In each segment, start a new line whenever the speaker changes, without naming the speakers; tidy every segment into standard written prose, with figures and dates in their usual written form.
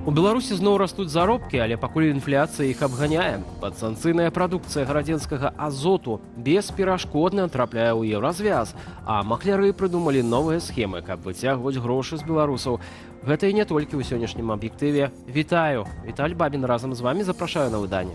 У Беларусі зноў растуць заробкі, але пакуль інфляцыя іх абганяе. Падсанкцыйная прадукцыя гарадзенскага «Азоту» бесперашкодна трапляе ў Еўразвяз, а махляры прыдумалі новыя схемы, каб выцягваць грошы з беларусаў. Гэта і не толькі ў сённяшнім «Аб'ектыве». Вітаю! Віталь Бабін разам з вамі, запрашаю на выданне.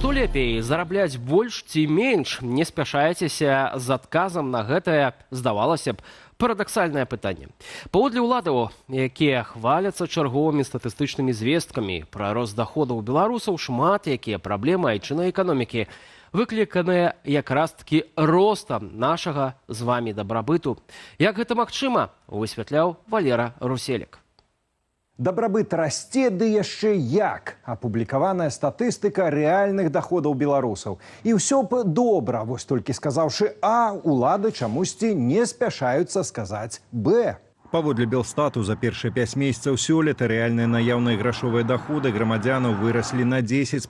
Што лепей, зарабляць больш ці менш? Не спяшайцеся з адказам на гэтае, здавалася б, парадаксальнае пытанне. Паводле ўладаў, якія хваляцца чарговымі статыстычнымі звесткамі пра рост даходаў беларусаў, шмат якія праблемы айчыннай эканомікі выкліканыя якраз-такі ростам нашага з вамі дабрабыту. Як гэта магчыма, высвятляў Валера Руселік.
Дабрабыт расце, ды яшчэ як! Апублікаваная статыстыка рэальных даходаў беларусаў. І ўсё б добра, вось толькі, сказаўшы А, улады чамусьці не спяшаюцца сказаць Б. Паводле Белстату, за першыя 5 месяцаў сёлета рэальныя наяўныя грашовыя даходы грамадзянаў выраслі на 10,5%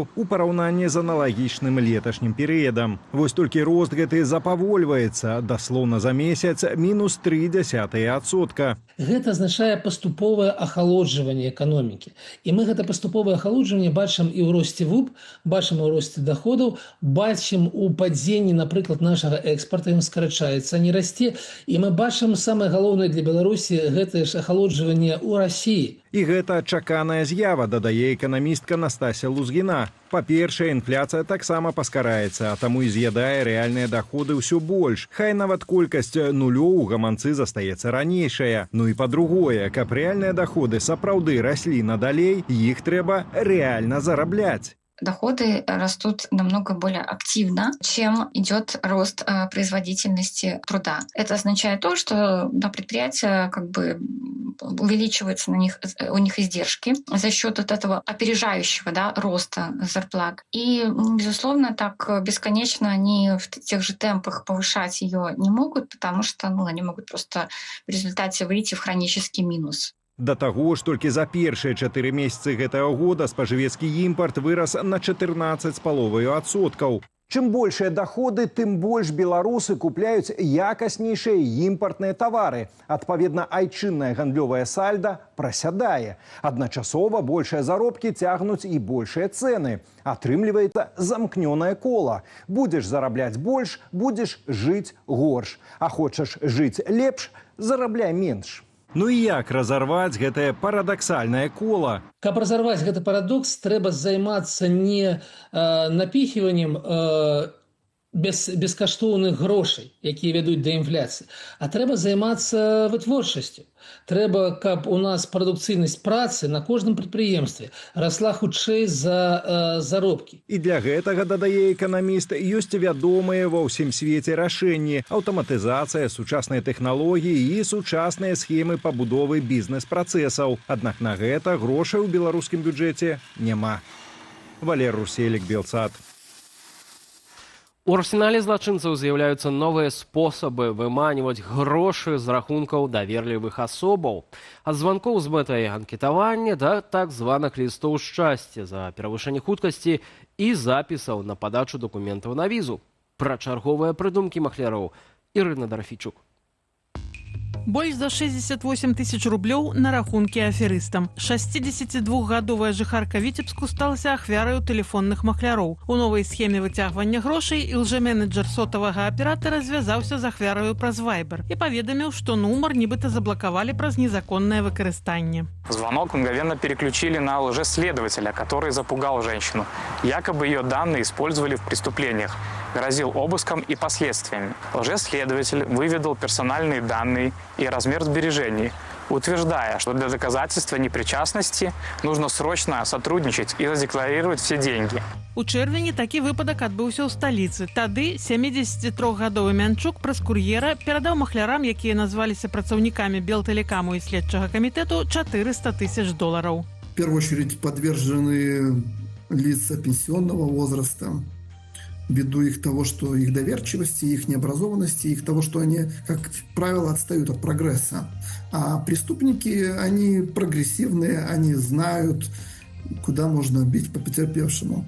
у параўнанні з аналагічным леташнім перыядам. Вось толькі рост гэты запавольваецца, даслоўна за месяц мінус 0,3%.
Гэта азначае паступовае ахалоджванне эканомікі. І мы гэта паступовае ахалоджванне бачым і ў росце ВУП, бачым у росце доходаў, бачым у падзенні, напрыклад, нашага экспарта, ён скарачаецца, не расце. І мы бачым, самае галоўнае для Беларусі, гэтае ж ахалоджванне ў Расіі.
І гэта чаканая з'ява, дадае эканамістка Настася Лузгіна. Па-першае, інфляцыя таксама паскараецца, а таму і з'ядае рэальныя даходы ўсё больш. Хай нават колькасць нулёў у гаманцы застаецца ранейшая. Ну і па-другое, каб рэальныя даходы сапраўды раслі надалей, іх трэба рэальна зарабляць.
Доходы растут намного более активно, чем идет рост производительности труда. Это означает то, что на предприятия как бы увеличиваются у них издержки за счет вот этого опережающего, да, роста зарплат. И, безусловно, так бесконечно они в тех же темпах повышать ее не могут, потому что, ну, они могут просто в результате выйти в хронический минус.
Да таго ж, толькі за першыя 4 месяцы гэтага года спажывецкі імпарт вырас на 14,5%. Чым большыя доходы, тым больш беларусы купляюць якаснейшыя імпартныя тавары. Адпаведна, айчынная гандлёвая сальда прасядае. Адначасова большыя заробкі цягнуць і большыя цэны. Атрымліваецца замкнёнае кола. Будзеш зарабляць больш, будзеш жыць горш. А хочаш жыць лепш, зарабляй менш. Ну і як разарваць гэтае парадаксальнае кола?
Каб разарваць гэты парадокс, трэба займацца не напіхіваннем бескаштоўных грошай, якія вядуць да інфляцыі, а трэба займацца вытворчасцю. Трэба, каб у нас прадукцыйнасць працы на кожным прадпрыемстве расла хутчэй за заробкі.
І для гэтага, дадае эканаміст, ёсць вядомыя ва ўсім свеце рашэнні: аўтаматызацыя, сучасныя тэхналогіі і сучасныя схемы пабудовы бізнес-працэсаў. Аднак на гэта грошай у беларускім бюджэце няма. Валер Руселік, Белсат.
У арсенале злачынцаў з'яўляюцца новыя спосабы выманіваць грошы з рахункаў даверлівых асобаў. Ад званкоў з мэтай анкетавання да так званых лістоў шчасця за перавышэнне хуткасці і запісаў на падачу дакументаў на візу. Пра чарговыя прыдумкі махляроў Ірына Дарафійчук.
Больш за 68 тысяч рублёў на рахункі аферыстам. 62-гадовая жыхарка Віцебску сталася ахвяраю тэлефонных махляроў. У новай схеме выцягвання грошай ілжэменеджер сотавага аператара звязаўся з ахвяраю праз Вайбер і паведаміў, што нумар нібыта заблакавалі праз незаконнае выкарыстанне.
Звонок мгновенно переключили на лжеследователя, который запугал женщину. Якобы ее данные использовали в преступлениях. Грозил обыском и последствиями. Лжеследователь выведал персональные данные и размер сбережений, утверждая, что для доказательства непричастности нужно срочно сотрудничать и задекларировать все деньги.
У чэрвені такі выпадак адбыўся ў сталіцы. Тады 73-гадовы мянчук праз кур'ера перадаў махлярам, якія назваліся працаўнікамі Белтэлекаму і следчага камітэту, 400 тысяч долараў.
В первую очередь подвержены лица пенсионного возраста, Ввиду их того, что их доверчивости, их необразованности, их того, что они, как правило, отстают от прогресса. А преступники, они прогрессивные, они знают, куда можно бить по потерпевшему.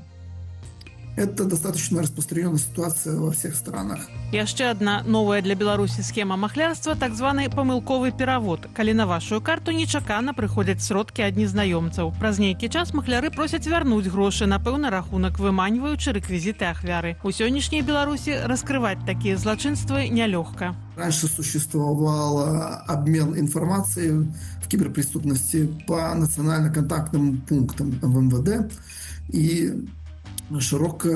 Это достаточно распространенная ситуация во всех странах.
Яшчэ адна новая для Беларусі схема махлярства — так званы памылковы перавод, калі на вашу карту нечакана прыходзяць сродкі ад незнаёмцаў. Праз нейкі час махляры просяць вярнуць грошы на пэўны рахунак, выманьваючы рэквізіты ахвяры. У сённяшняй Беларусі раскрываць такія злачынствы нялёгка.
Раньше существовал обмен информацией в киберпреступности по национально-контактным пунктам в МВД и широко,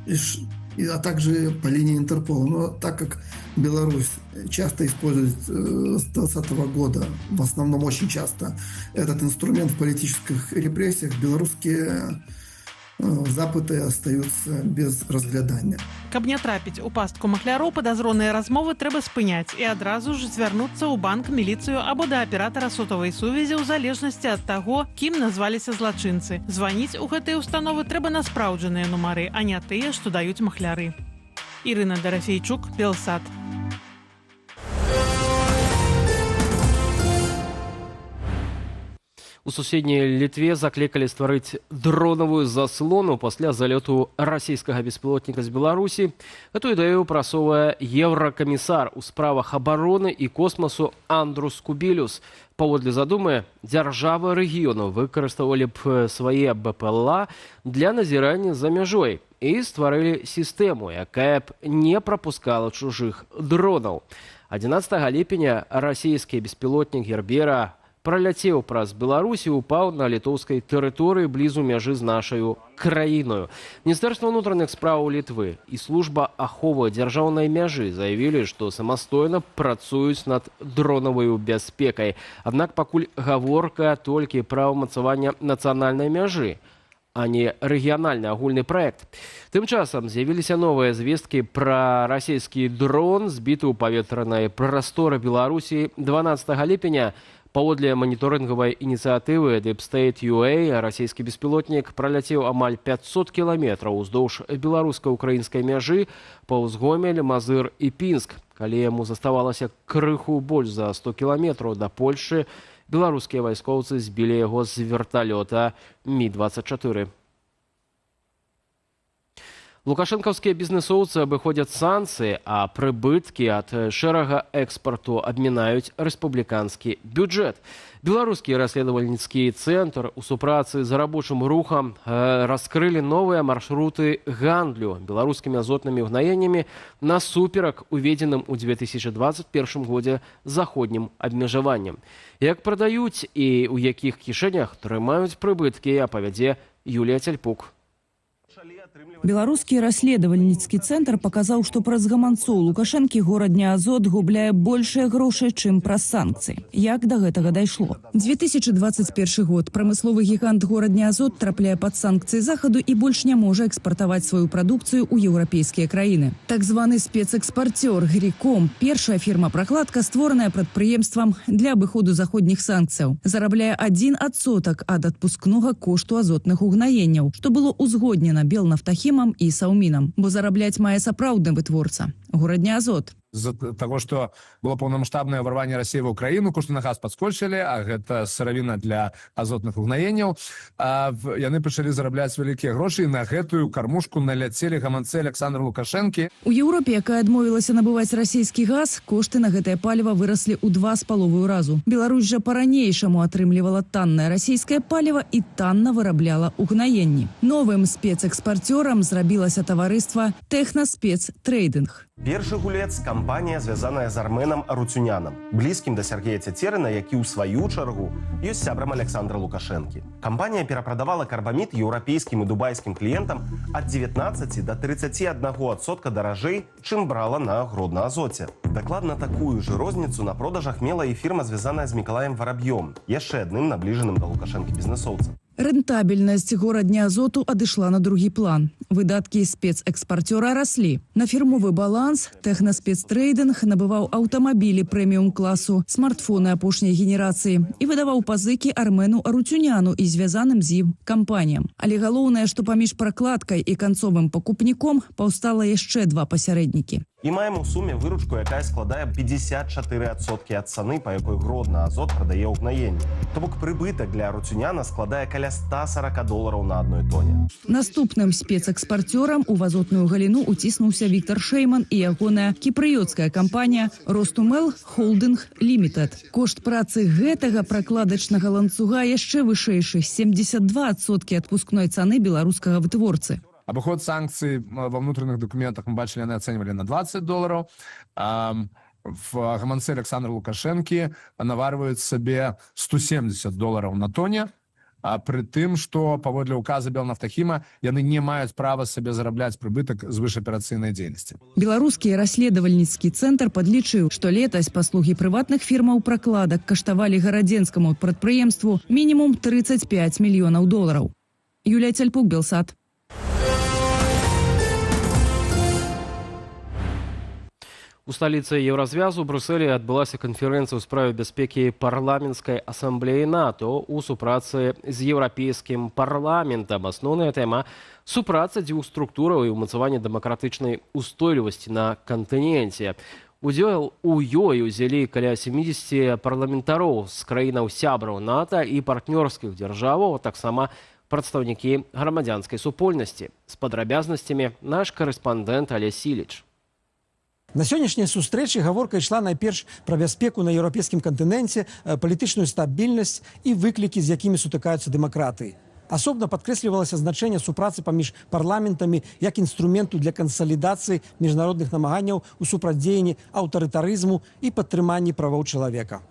а также по линии Интерпола. Но так как Беларусь часто использует с 2020 года, в основном очень часто, этот инструмент в политических репрессиях, белорусские запыты остаются без разглядання.
Каб не трапіць у пастку махляроў, падазроныя размовы трэба спыняць і адразу ж звярнуцца ў банк, міліцыю або да аператара сотавай сувязі ў залежнасці ад таго, кім назваліся злачынцы. Званіць у гэтыя ўстановы трэба на спраўджаныя нумары, а не тыя, што даюць махляры. Ірына Дарафейчук, Белсат.
У суседняй Літве заклікалі стварыць дронавую заслону пасля залёту расійскага беспілотніка з Беларусі. Гэтую ідэю прасоўвае еўракамісар у справах абароны і космасу Андрус Кубілюс. Паводле задумы, дзяржавы рэгіёну выкарыстоўвалі б свае БПЛА для назірання за мяжой і стварылі сістэму, якая б не прапускала чужых дронаў. 11 ліпеня расійскі беспілотнік «Гербера» праляцеў праз Беларусь і упаў на літоўскай тэрыторыі блізу мяжы з нашаю краіною. Міністэрства ўнутраных спраў Літвы і служба аховы дзяржаўнай мяжы заявілі, што самастойна працуюць над дронаваю бяспекай. Аднак пакуль гаворка толькі пра ўмацаванне нацыянальнай мяжы, а не рэгіянальны агульны праект. Тым часам з'явіліся новыя звесткі пра расійскі дрон, збіты ў паветранай прасторы Беларусі 12 ліпеня. Паводле маніторынгавай ініцыятывы Deep State UA расійскі беспілотнік праляцеў амаль 500 кіламетраў уздоўж беларуска-украінскай мяжы паўз Гомель, Мазыр і Пінск. Калі яму заставалася крыху больш за 100 кіламетраў да Польшы, беларускія вайскоўцы збілі яго з верталёта Мі-24. Лукашэнкаўскія бізнесоўцы абыходзяць санкцыі, а прыбыткі ад шэрага экспарту абмінаюць рэспубліканскі бюджэт. Беларускі расследавальніцкі цэнтр у супрацы з рабочым рухам раскрылі новыя маршруты гандлю беларускімі азотнымі ўгнаеннямі насуперак уведзеным у 2021 годзе заходнім абмежаванням. Як прадаюць і ў якіх кішэнях трымаюць прыбыткі, апавядзе Юлія Цяльпук.
Беларускі расследавальніцкі цэнтр паказаў, што праз гаманцоў Лукашэнкі Горадня Азот губляе большыя грошы, чым праз санкцыі. Як да гэтага дайшло? 2021 год. Прамысловы гігант Горадня Азот трапляе пад санкцыі Захаду і больш не можа экспартаваць сваю прадукцыю ў еўрапейскія краіны. Так званы спецэкспарцёр «Гриком», першая фірма-пракладка, створаная прадпрыемствам для абыходу заходніх санкцыяў, зарабляе 1% ад адпускнога кошту азотных угнаенняў, што было ўзгоднена Белнафтахімам і Саўмінам, бо зарабляць мае сапраўдны вытворца Горадня Азот.
З-за таго, што было паўнамасштабнае ўварванне Расіі ва Украіну, кошты на газ падскочылі, а гэта сыравіна для азотных угнаенняў. Яны пачалі зарабляць вялікія грошы, і на гэтую кармушку наляцелі гаманцы Александра Лукашэнкі.
У Еўропе, якая адмовілася набываць расійскі газ, кошты на гэтае паліва выраслі ў 2,5 разу. Беларусь жа па-ранейшаму атрымлівала таннае расійскае паліва і танна вырабляла угнаенні. Новым спецэкспарцёрам зрабілася таварыства «Тэхнаспецтрейдынг».
Першы гулец — кампанія, звязаная з Арменам Аруцюнянам, блізкім да Сергея Цяцерына, які ў сваю чаргу ёсць сябрам Александра Лукашэнкі. Кампанія перапрадавала карбамід еўрапейскім і дубайскім кліентам ад 19 до 31% даражэй, чым брала на Гродна Азоце. Дакладна такую же розніцу на продажах мела і фірма, звязаная з Мікалаем Вараб'ём, яшчэ адным набліжаным да Лукашэнкі бізнесоўцам.
Рэнтабельнасць Горадня-Азоту адышла на другі план. Выдаткі спецэкспарцёра раслі. На фірмовы баланс Тэхнаспецтрэйдынг набываў аўтамабілі прэміум-класу, смартфоны апошняй генерацыі і выдаваў пазыкі Армену Аруцюняну і звязаным з ім кампаніям. Але галоўнае, што паміж пракладкай і канцовым пакупніком паўстала яшчэ два пасярэднікі.
І маем у суме выручку, якая складае 54% ад цаны, па якой Гродна Азот прадае ўгнаенне. То бок прыбытак для Аруцюняна складае каля 140 долараў на адной тоне.
Наступным спецэкспарцёрам у азотную галіну уціснуўся Віктор Шэйман і ягоная кіпрыёцкая кампанія «Ростумел Холдинг Лімітэд». Кошт працы гэтага пракладачнага ланцуга яшчэ вышэйшы – 72% адпускной цаны беларускага вытворцы.
Абыход санкцый ва ўнутраных дакументах мы бачылі, яны ацэньвалі на 20 долараў. В гаманцы Александра Лукашэнкі наварваюць сабе 170 долараў на тоне, а пры тым, што паводле указа Белнафтахіма яны не маюць права сабе зарабляць прыбытак звыш аперацыйнай дзейнасці.
Беларускі расследавальніцкі цэнтр падлічыў, што летась паслугі прыватных фірмаў пракладак каштавалі гарадзенскаму прадпрыемству мінімум 35 мільёнаў долараў. Юлія Цяльпук, Белсат.
У сталіцы Еўразвязу Брусэлі адбылася канферэнцыя ў справе бяспекі парламенцкай асамблеі НАТО ў супрацы з еўрапейскім парламентам. Асноўная тэма супраца дзвюх структураў і ўмацаванне дэмакратычнай устойлівасці на кантыненце. Удзел у ёй узялі каля 70 парламентароў з краінаў сябраў НАТО і партнёрскіх дзяржаваў, а таксама прадстаўнікі грамадзянскай супольнасці. З падрабязнасцямі наш карэспандэнт Алесь Сіліч.
На сённяшняй сустрэчы гаворка ішла найперш пра бяспеку на еўрапейскім кантыненце, палітычную стабільнасць і выклікі, з якімі сутыкаюцца дэмакратыі. Асобна падкрэслівалася значэнне супрацы паміж парламентамі як інструменту для кансалідацыі міжнародных намаганняў у супрацьдзеянні аўтарытарызму і падтрыманні правоў чалавека.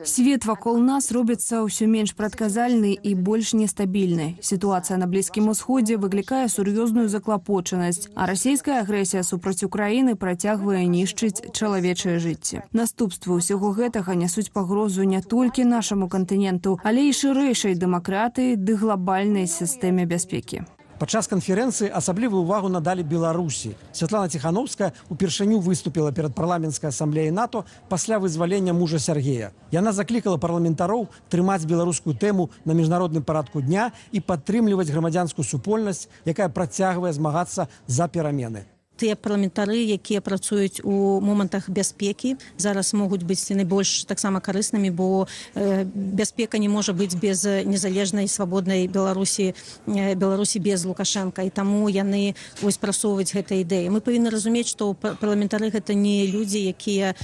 Свет вакол нас робіцца ўсё менш прадказальны і больш нестабільны. Сітуацыя на Блізкім Усходзе выклікае сур'ёзную заклапочанасць, а расійская агрэсія супраць Украіны працягвае нішчыць чалавечае жыцці. Наступствы ўсяго гэтага нясуць пагрозу не толькі нашаму кантыненту, але і шырэйшай дэмакратыі ды глабальнай сістэме бяспекі.
Падчас канферэнцыі асаблівую увагу надалі Беларусі. Святлана Ціханоўская упершыню выступіла перад парламенцкай асамблеяй НАТО пасля вызвалення мужа Сергея. Яна заклікала парламентароў трымаць беларускую тэму на міжнародным парадку дня і падтрымліваць грамадзянскую супольнасць, якая працягвае змагацца за перамены.
Тыя парламентары, якія працуюць у момантах бяспекі, зараз могуць быць найбольш таксама карыснымі, бо бяспека не можа быць без незалежнай свабоднай Беларусі, Беларусі без Лукашэнка, і таму яны вось прасоўваюць гэтыя ідэі. Мы павінны разумець, што парламентары гэта не людзі, якія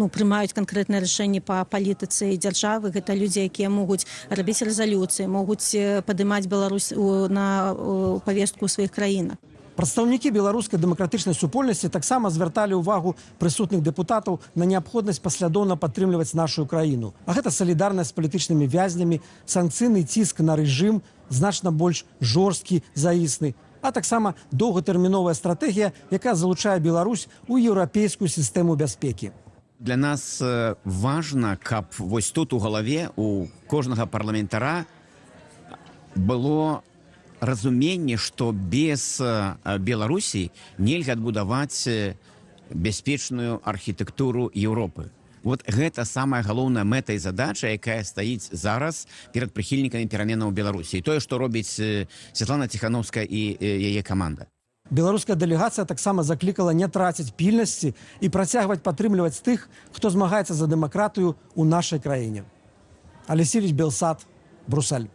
прымаюць канкрэтныя рашэнні па палітыцы дзяржавы, гэта людзі, якія могуць рабіць рэзалюцыі, могуць падымаць Беларусь на павестку ў сваіх краінах.
Прадстаўнікі беларускай дэмакратычнай супольнасці таксама звярталі ўвагу прысутных дэпутатаў на неабходнасць паслядоўна падтрымліваць нашу краіну. А гэта салідарнасць з палітычнымі вязнямі, санкцыйны ціск на рэжым, значна больш жорсткі за існы, а таксама доўгатэрміновая стратэгія, якая залучае Беларусь у еўрапейскую сістэму бяспекі.
Для нас важна, каб вось тут у галаве у кожнага парламентара было разуменне, што без Беларусі нельга адбудаваць бяспечную архітэктуру Еўропы. Вот гэта самая галоўная мэта і задача, якая стаіць зараз перад прыхільнікамі пераменаў у Беларусі. І тое, што робіць Святлана Ціханоўская і яе каманда.
Беларуская дэлегацыя таксама заклікала не траціць пільнасці і працягваць падтрымліваць тых, хто змагаецца за дэмакратыю ў нашай краіне. Алесь Сіліч, Белсат, Брусэль.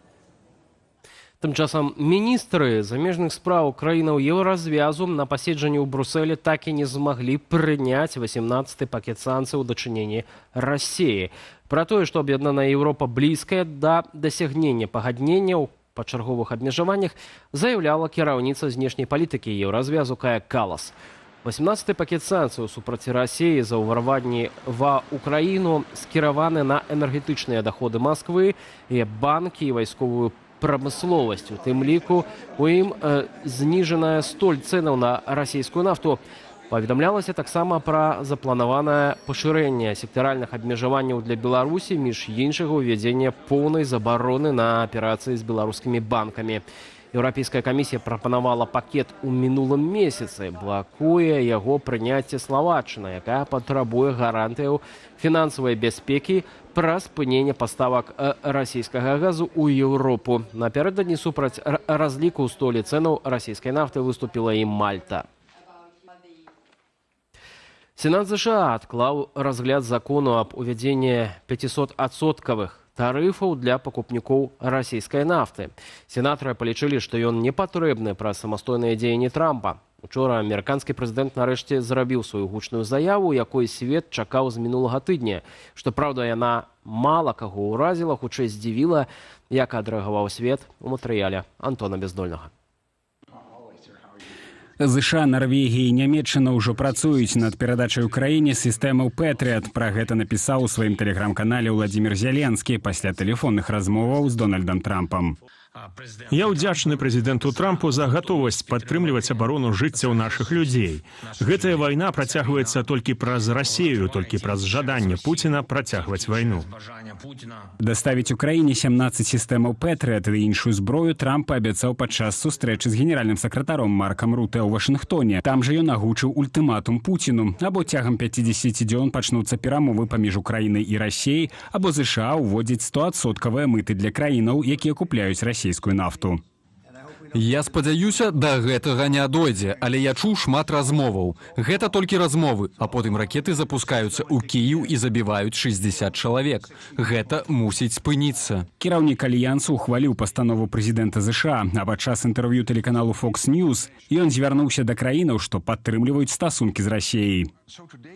Тым часам міністры замежных спраў краінаў Еўразвязу на паседжанні ў Брусэлі так і не змаглі прыняць 18-ты пакет санкцый у дачыненні Расіі. Пра тое, што аб'яднаная Еўропа блізкая да дасягнення пагадненняў па чарговых абмежаваннях, заяўляла кіраўніца знешняй палітыкі Еўразвязу Кая Калас. 18-ты пакет санкцый супраць Расіі за ўварванне ва Украіну скіраваны на энергетычныя даходы Масквы, і банкі і вайсковую прамысловасць. У тым ліку у ім зніжаная столь цэнаў на расійскую нафту. Паведамлялася таксама пра запланаванае пашырэнне сектаральных абмежаванняў для Беларусі, між іншага ўвядзенне поўнай забароны на аперацыі з беларускімі банкамі. Еўрапейская камісія прапанавала пакет у мінулым месяцы, блакуе яго прыняцце Славаччына, якая патрабуе гарантыяў фінансавай бяспекі пра спыненне паставак расійскага газу ў Еўропу. Напярэдадні супраць разліку столі цэнаў расійскай нафты выступіла і Мальта. Сенат ЗША адклаў разгляд закону аб увядзенні 500-адсоткавых тарыфаў для пакупнікоў расійскай нафты. Сенатары палічылі, што ён не патрэбны праз самастойныя дзеянні Трампа. Учора амерыканскі прэзідэнт нарэшце зрабіў сваю гучную заяву, якой свет чакаў з мінулага тыдня. Што праўда, яна мала каго ўразіла, хутчэй здзівіла, як адрэагаваў свет у матэрыяле Антона Бездольнага.
ЗША, Нарвегія і Нямеччына ўжо працуюць над перадачай Украіне сістэмаў «Пэтрыат». Пра гэта напісаў у сваім тэлеграм-канале Уладзімір Зяленскі пасля тэлефонных размоваў з Дональдам Трампам.
Я ўдзячны прэзідэнту Трампу за гатовасць падтрымліваць абарону жыццяў нашых людзей. Гэтая вайна працягваецца толькі праз Расею, толькі праз жаданне Пуціна працягваць вайну.
Даставіць Украіне 17 сістэмаў «Пэтрыат» і іншую зброю Трамп паабяцаў падчас сустрэчы з генеральным сакратаром Маркам Рутэ ў Вашынгтоне. Там жа ён агучыў ультыматум Пуціну. Або цягам 50 дзён пачнуцца перамовы паміж Украінай і Расеяй, або ЗША ўводзіць 100-адсоткавыя мыты для краінаў, якія купляюць расійскую нафту.
Я спадзяюся, да гэтага не дойдзе, але я чуў шмат размоваў. Гэта толькі размовы, а потым ракеты запускаюцца ў Кіеў і забіваюць 60 чалавек. Гэта мусіць спыніцца.
Кіраўнік альянсу ухваліў пастанову прэзідэнта ЗША, а падчас інтэрв'ю тэлеканалу Fox News ён звярнуўся да краінаў, што падтрымліваюць стасункі з Расеяй.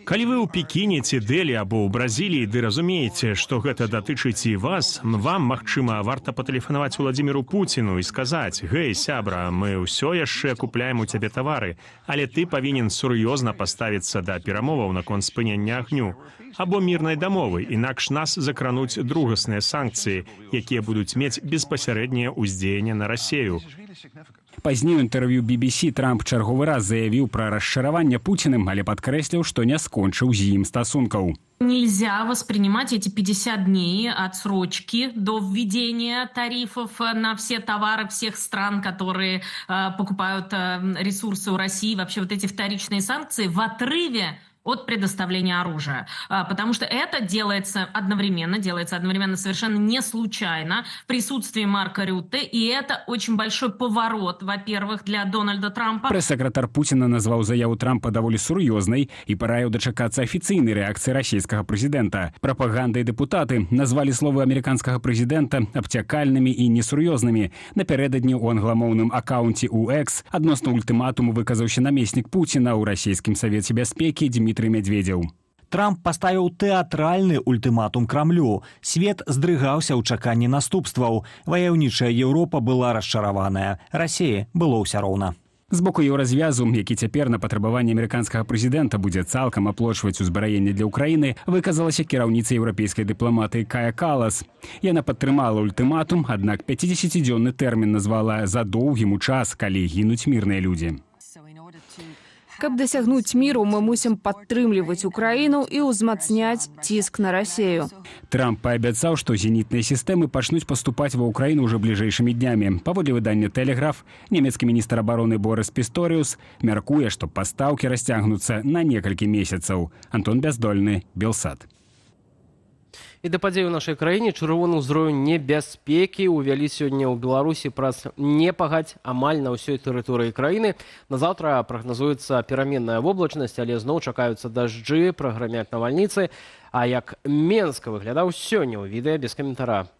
Калі вы ў Пекіне ці Дэлі або ў Бразіліі ды разумееце, што гэта датычыць і вас, вам, магчыма, варта патэлефанаваць Уладзіміру Пуціну і сказаць: «Гэй, сябра, мы ўсё яшчэ купляем у цябе тавары, але ты павінен сур'ёзна паставіцца да перамоваў наконт спынення агню або мірнай дамовы, інакш нас закрануць другасныя санкцыі, якія будуць мець беспасярэдняе ўздзеянне на Расею».
Пазней у інтэрв'ю BBC Трамп чарговы раз заявіў пра расчараванне Пуціным, але падкрэсліў, што не скончыў з ім стасункаў.
Нельзя воспринимать эти 50 дней отсрочки до введения тарифов на все товары всех стран, которые покупают ресурсы у России, вообще вот эти вторичные санкции в отрыве от предоставления оружия. Потому что это делается одновременно совершенно не случайно в присутствии Марка Рютте, и это очень большой поворот, во-первых, для Дональда Трампа.
Прэс-сакратар Пуціна назваў заяву Трампа даволі сур'ёзнай і параіў дачакацца афіцыйнай рэакцыі расійскага прэзідэнта. Прапаганда і дэпутаты назвалі словы амерыканскага прэзідэнта абцякальнымі і несур'ёзнымі. Напярэдадні ў англамоўным акаунце ў X адносна ультыматуму выказаўся намеснік Пуціна ў расійскім Савеце бяспекі Дмітрый Медведзеў.
Трамп паставіў тэатральны ультыматум Крамлю. Свет здрыгаўся ў чаканні наступстваў. Ваяўнічая Еўропа была расчараваная. Расеі было ўсё роўна.
З боку Еўразвязу, які цяпер на патрабаванне амерыканскага прэзідэнта будзе цалкам аплочваць узбраенне для Украіны, выказалася кіраўніца еўрапейскай дыпламатыі Кая Калас. Яна падтрымала ультыматум, аднак 50-дзённы тэрмін назвала задоўгім у час, калі гінуць мірныя людзі.
Каб дасягнуць міру, мы мусім падтрымліваць Украіну і ўзмацняць ціск на Расею.
Трамп паабяцаў, што зенітныя сістэмы пачнуць паступаць ва Украіну ўжо бліжэйшымі днямі. Паводле выдання «Тэлеграф», нямецкі міністр абароны Борыс Пісторыус мяркуе, што пастаўкі расцягнуцца на некалькі месяцаў. Антон Бяздольны, Белсат.
І да падзей у нашай краіне чырвоны ўзровень небяспекі ўвялі сёння ў Беларусі праз непагадзь амаль на ўсёй тэрыторыі краіны. На заўтра прагназуецца пераменная воблачнасць, але зноў чакаюцца дажджы, праграмяць навальніцы. А як Менск выглядаў сёння ў відэа без каментара.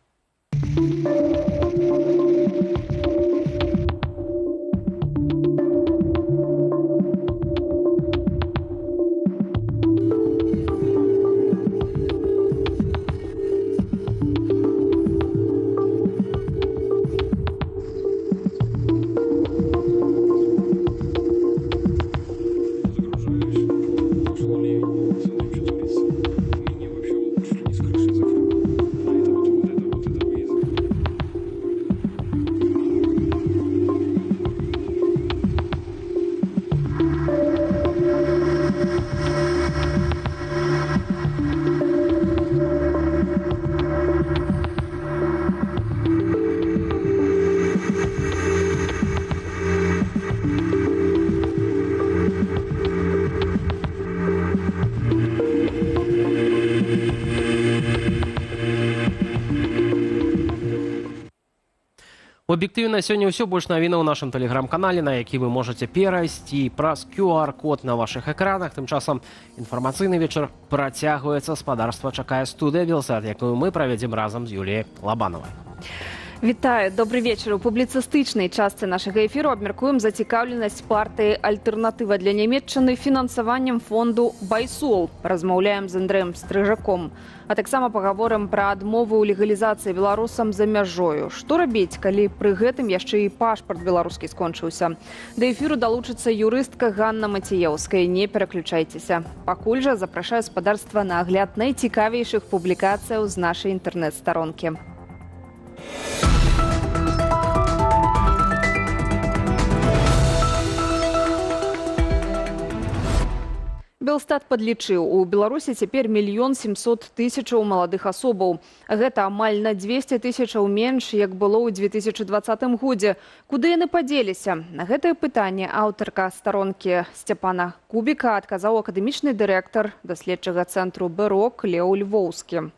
У аб'ектыве на сёння ўсё. Больш навінаў у нашым тэлеграм-канале, на які вы можаце перайсці праз QR-код на вашых экранах. Тым часам інфармацыйны вечар працягваецца. Спадарства чакае студыя Белсат, якую мы правядзем разам з Юліяй Лабанавай.
Вітаю, добры вечар. У публіцыстычнай частцы нашага эфіру абмяркуем зацікаўленасць партыі «Альтэрнатыва для Нямеччыны» фінансаваннем фонду «Байсол». Размаўляем з Андрэем Стрыжаком. А таксама пагаворым пра адмову ў легалізацыі беларусам за мяжою. Што рабіць, калі пры гэтым яшчэ і пашпарт беларускі скончыўся? Да эфіру далучыцца юрыстка Ганна Маціеўская. Не пераключайцеся. Пакуль жа запрашаю спадарства на агляд найцікавейшых публікацыяў з нашай інтэрнэт-старонкі. Белстат падлічыў, у Беларусі цяпер 1 700 000 маладых асобаў. Гэта амаль на 200 тысячаў менш, як было ў 2020 годзе. Куды яны падзеліся? На гэтае пытанне аўтарка старонкі Сцяпана Кубіка адказаў акадэмічны дырэктар даследчага цэнтру «Бэрок» Леў Львоўскі.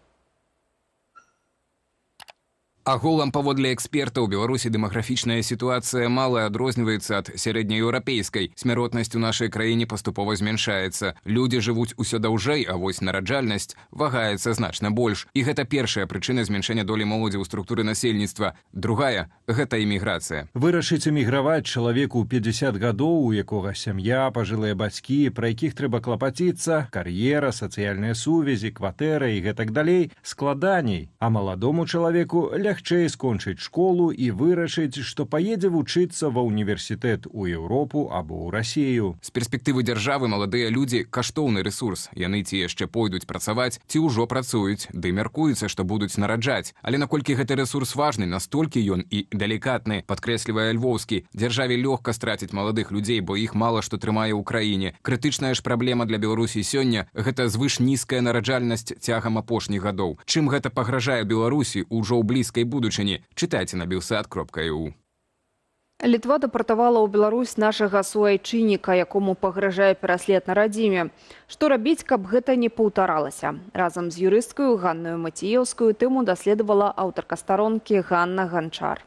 Агулам, паводле эксперта, у Беларусі дэмаграфічная сітуацыя мала адрозніваецца ад сярэднееўрапейскай. Смяротнасць у нашай краіне паступова змяншаецца. Людзі жывуць усё даўжэй, а вось нараджальнасць вагаецца значна больш. І гэта першая прычына змяншэння долі моладзі ў структуры насельніцтва. Другая – гэта эміграцыя.
Вырашыць эміграваць чалавеку ў 50 гадоў, у якога сям'я, пажылыя бацькі, пра якіх трэба клапаціцца, кар'ера, сацыяльныя сувязі, кватэра і гэтак далей, складаней, а маладому чалавеку лягчэй скончыць школу і вырашыць, што паедзе вучыцца ва ўніверсітэт у Еўропу або ў Расею.
З перспектывы дзяржавы маладыя людзі каштоўны рэсурс. Яны ці яшчэ пойдуць працаваць, ці ўжо працуюць, ды мяркуецца, што будуць нараджаць. Але наколькі гэты рэсурс важны, настолькі ён і далікатны, падкрэслівае Львоўскі. Дзяржаве лёгка страціць маладых людзей, бо іх мала што трымае ў краіне. Крытычная ж праблема для Беларусі сёння гэта звыш нізкая нараджальнасць цягам апошніх гадоў. Чым гэта пагражае Беларусі ўжо ў блізкай будучыні, чытайце на belsat.eu.
Літва дэпартавала ў Беларусь нашага суайчынніка, якому пагражае пераслед на радзіме. Што рабіць, каб гэта не паўтаралася? Разам з юрысткаю Ганнаю Маціеўскаю тэму даследавала аўтарка старонкі Ганна Ганчар.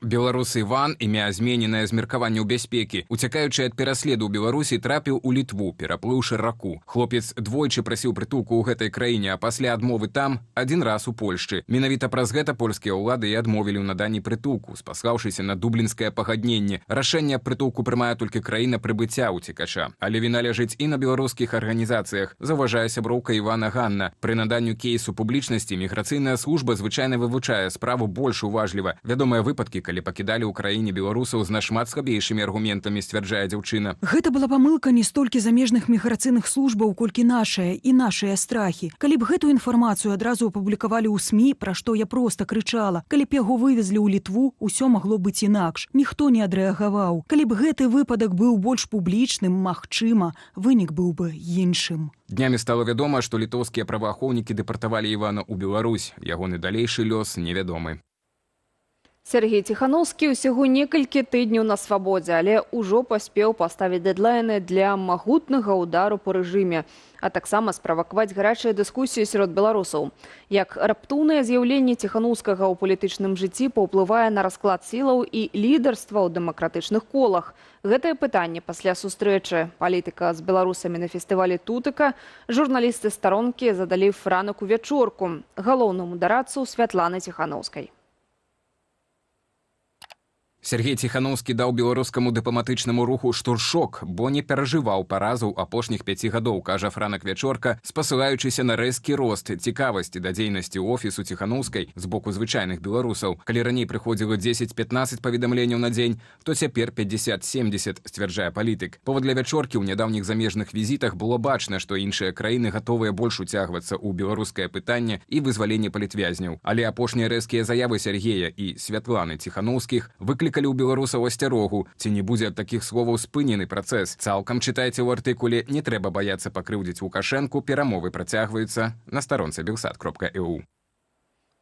Беларус Іван, імя змененае з меркаванняў бяспекі, уцякаючы ад пераследу ў Беларусі, трапіў у Літву, пераплыўшы раку. Хлопец двойчы прасіў прытулку ў гэтай краіне, а пасля адмовы там адзін раз у Польшчы. Менавіта праз гэта польскія ўлады і адмовілі ў наданні прытулку, спаслаўшыся на дублінскае пагадненне. Рашэнне аб прытулку прымае толькі краіна прыбыцця ўцекача. Але віна ляжыць і на беларускіх арганізацыях, заўважае сяброўка Івана Ганна. Пры наданню кейсу публічнасці міграцыйная служба звычайна вывучае справу больш уважліва. Вядомыя выпадкі, калі пакідалі ў краіне беларусаў з нашмат слабейшымі аргументамі, сцвярджае дзяўчына.
Гэта была памылка не столькі замежных міграцыйных службаў, колькі нашая і нашыя страхі. Калі б гэту інфармацыю адразу апублікавалі ў СМІ, пра што я проста крычала, калі б яго вывезлі ў Літву, усё магло быць інакш. Ніхто не адрэагаваў. Калі б гэты выпадак быў больш публічным, магчыма, вынік быў бы іншым.
Днямі стала вядома, што літоўскія праваахоўнікі дэпартавалі Івана ў Беларусь. Ягоны далейшы лёс невядомы.
Сергей Ціханоўскі ўсяго некалькі тыдняў на свабодзе, але ўжо паспеў паставіць дэдлайны для магутнага ўдару па рэжыме, а таксама справакаваць гарачыя дыскусіі сярод беларусаў. Як раптоўнае з'яўленне Ціханоўскага ў палітычным жыцці паўплывае на расклад сілаў і лідарства ў дэмакратычных колах? Гэтае пытанне пасля сустрэчы палітыка з беларусамі на фестывалі «Тутыка» журналісты старонкі задалі Франаку Вячорку, галоўнаму дарадцу Святланы Ціханоўскай.
Сергей Ціханоўскі даў беларускаму дыпламатычнаму руху штуршок, бо не перажываў паразаў апошніх 5 гадоў, кажа Франак Вячорка, спасылаючыся на рэзкі рост цікавасці да дзейнасці офісу Ціханоўскай з боку звычайных беларусаў. Калі раней прыходзіла 10-15 паведамленняў на дзень, то цяпер 50-70, сцвярджае палітык. Паводле Вячоркі, ў нядаўніх замежных візітах было бачна, што іншыя краіны гатовыя больш уцягвацца ў беларускае пытанне і вызваленне палітвязняў. Але апошнія рэзкія заявы Сергея і Святланы Ціханоўскіх выклікалі ў беларусаў асцярогу, ці не будзе ад такіх словаў спынены працэс. Цалкам чытайце ў артыкуле «Не трэба баяцца пакрыўдзіць Лукашэнку, перамовы працягваюцца» на старонцы belsat.eu.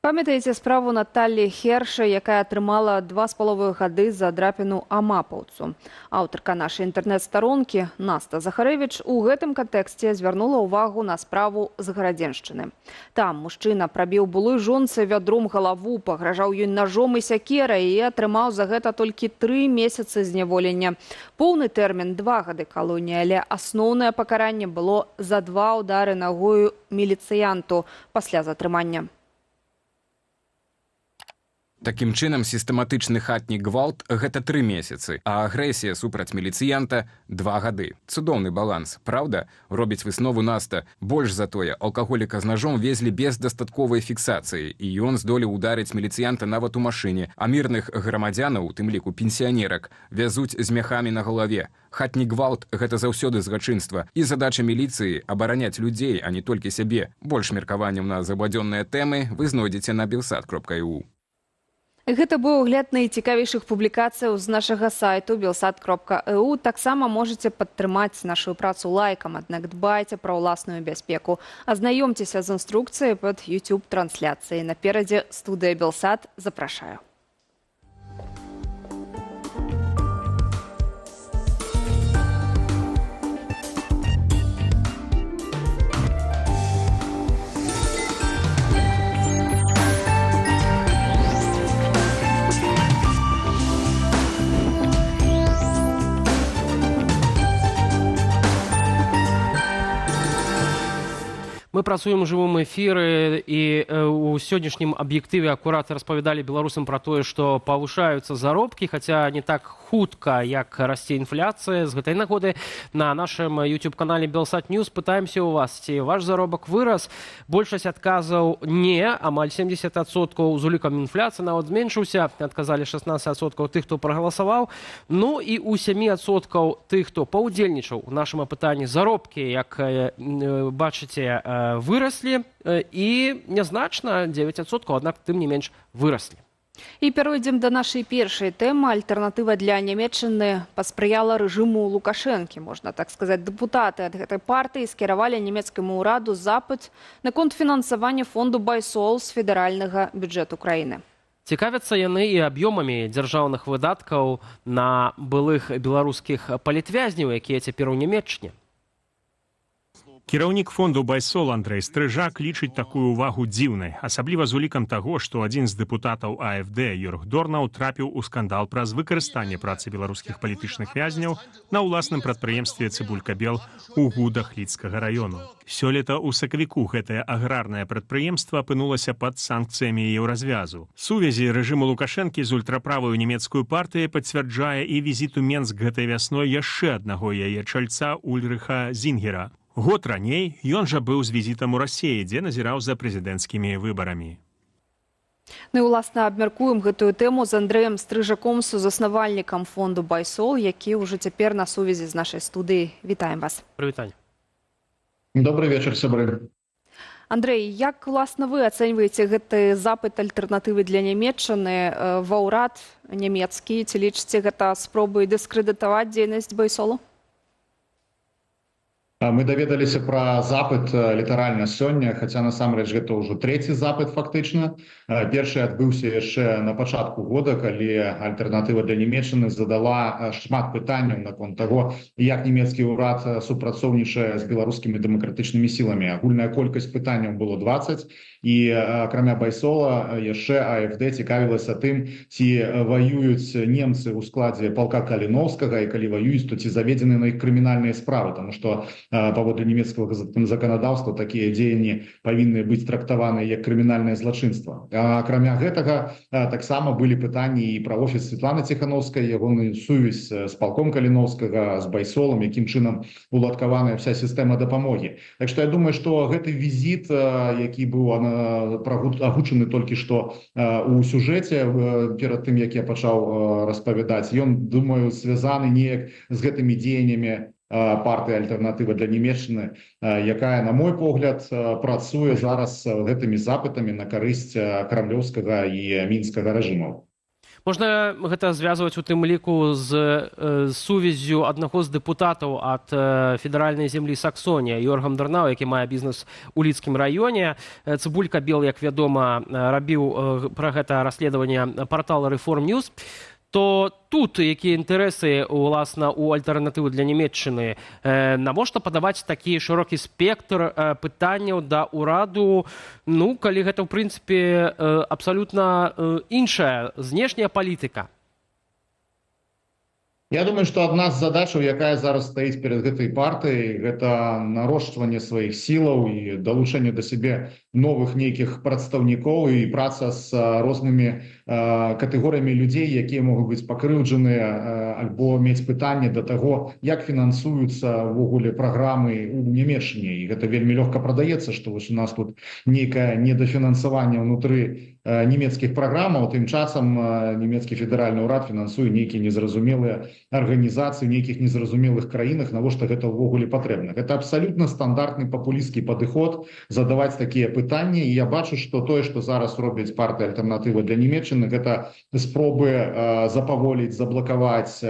Памятаеце справу Наталлі Херша, якая атрымала 2,5 гады за драпіну амапаўцу. Аўтарка нашай інтэрнэт-старонкі Наста Захарэвіч у гэтым кантэксце звярнула ўвагу на справу з Гарадзеншчыны. Там мужчына прабіў былой жонцы вядром галаву, пагражаў ёй нажом і сякерай і атрымаў за гэта толькі 3 месяцы зняволення. Поўны тэрмін 2 гады калоніі, але асноўнае пакаранне было за 2 удары нагою міліцыянту пасля затрымання.
Такім чынам, сістэматычны хатні гвалт гэта 3 месяцы, а агрэсія супраць міліцыянта 2 гады. Цудоўны баланс, праўда? Робіць выснову Наста. Больш за тое, алкаголіка з нажом везлі без дастатковай фіксацыі, і ён здолеў ударыць міліцыянта нават у машыне, а мірных грамадзянаў, у тым ліку пенсіянерак, вязуць з мяхамі на галаве. Хатні гвалт гэта заўсёды злачынства, і задача міліцыі абараняць людзей, а не толькі сябе. Больш меркаванняў на забадзённыя тэмы вы знойдзеце на belsat.eu.
Гэта быў огляд найцікавейшых публікацыяў з нашага сайту belsat.eu. Таксама можаце падтрымаць нашу працу лайкам, аднак дбайце пра ўласную бяспеку. Азнаёмцеся з інструкцыяй пад YouTube-трансляцыяй. Наперадзе студыя Белсат. Запрашаю.
Мы працуем у жывым эфіры і у сённяшнім аб'ектыве акурат распавядалі беларусам пра тое, што павышаюцца заробкі, хаця не так хутка, як расце інфляцыя. З гэтай нагоды на нашым YouTube-канале Белсат Ньюс пытаемся у вас, ці ваш заробак вырас. Большасць адказаў не, амаль 70% з улікам інфляцыі нават зменшыўся, адказалі 16% тых, хто прагаласаваў. Ну і у 7% тых, хто паўдзельнічаў у нашым апытанні, заробкі, як бачыце, выраслі і нязначна 9%, аднак тым не менш выраслі.
І пяройдзем да нашай першай тэмы. Альтэрнатыва для Нямеччыны паспрыяла рэжыму Лукашэнкі. Можна так сказаць, дэпутаты ад гэтай партыі скіравалі нямецкаму ўраду запыт наконт фінансавання фонду «Байсол» з федэральнага бюджэту краіны.
Цікавяцца яны і аб'ёмамі дзяржаўных выдаткаў на былых беларускіх палітвязняў, якія цяпер у Нямеччыне.
Кіраўнік фонду «Байсол» Андрэй Стрыжак лічыць такую ўвагу дзіўнай, асабліва з улікам таго, што адзін з дэпутатаў АФД Йорг Дорнаў трапіў у скандал праз выкарыстанне працы беларускіх палітычных вязняў на ўласным прадпрыемстве «Цыбулька-Бел» у Гудах Лідскага раёну. Сёлета ў сакавіку гэтае аграрнае прадпрыемства апынулася пад санкцыямі Еўразвязу. Сувязі рэжыму Лукашэнкі з ультраправаю нямецкую партыяй пацвярджае і візіт у Менск гэтай вясной яшчэ аднаго яе чальца Ульрыха Зінгера. Год раней ён жа быў з візітам у Расіі, дзе назіраў за прэзідэнцкімі выбарамі.
Ну і, уласна, абмяркуем гэтую тэму з Андрэем Стрыжаком, сузаснавальнікам фонду «Байсол», які ўжо цяпер на сувязі з нашай студыяй. Вітаем вас.
Прывітанне.
Добры вечар, сябры.
Андрэй, як, уласна, вы ацэньваеце гэты запыт альтэрнатывы для Нямеччыны ва ўрад нямецкі? Ці лічыце гэта спробай дыскрэдытаваць дзейнасць «Байсолу»?
Мы даведаліся пра запыт літаральна сёння, хаця насамрэч гэта ўжо трэці запыт фактычна. Першы адбыўся яшчэ на пачатку года, калі альтэрнатыва для Нямеччыны задала шмат пытанняў наконт таго, як нямецкі ўрад супрацоўнічае з беларускімі дэмакратычнымі сіламі. Агульная колькасць пытанняў было 20, і акрамя Байсола яшчэ АФД цікавілася тым, ці ваююць немцы ў складзе палка Каліноўскага, і калі ваююць, то ці заведзены на іх крымінальныя справы, таму што паводле нямецкага заканадаўства такія дзеянні павінны быць трактаваны як крымінальнае злачынства. Акрамя гэтага таксама былі пытанні і пра офіс Светланы Ціхановскай, ягоную сувязь з палком Каліноўскага, з Байсолам, якім чынам уладкаваная вся сістэма дапамогі. Так што я думаю, што гэты візіт, які быў агучаны толькі што у сюжэце перад тым, як я пачаў распавядаць, ён, думаю, звязаны неяк з гэтымі дзеяннямі партыі «Альтэрнатыва для Нямеччыны», якая, на мой погляд, працуе зараз гэтымі запытамі на карысць крамлёўскага і мінскага рэжымаў.
Можна гэта звязваць у тым ліку з сувяззю аднаго з дэпутатаў ад федэральнай землі Саксонія Йоргам Дэрнау, які мае бізнес у Лідскім раёне. Цыбулька Бел, як вядома, рабіў пра гэта расследаванне партала Reform News. То тут якія інтарэсы уласна у Альтэрнатывы для Нямеччыны, навошта падаваць такі шырокі спектр пытанняў да ўраду, ну, калі гэта ў прынцыпе абсалютна іншая знешняя палітыка?
Я думаю, што адна з задачаў, якая зараз стаіць перад гэтай партыяй, гэта нарошчванне сваіх сілаў і далучэнне да сябе новых нейкіх прадстаўнікоў і праца з рознымі катэгорыямі людзей, якія могуць быць пакрыўджаныя альбо мець пытанне да таго, як фінансуюцца ўвогуле праграмы ў Нямеччыне. І гэта вельмі лёгка прадаецца, што вось у нас тут нейкае недафінансаванне ўнутры нямецкіх праграмаў, тым часам нямецкі федэральны ўрад фінансуе нейкія незразумелыя арганізацыі ў нейкіх незразумелых краінах, навошта гэта ўвогуле патрэбна. Гэта абсалютна стандартны папулісцкі падыход задаваць такія пытанні, і я бачу, што тое, што зараз робіць партыя Альтэрнатыва для Нямеччыны, гэта спробы запаволіць, заблакаваць,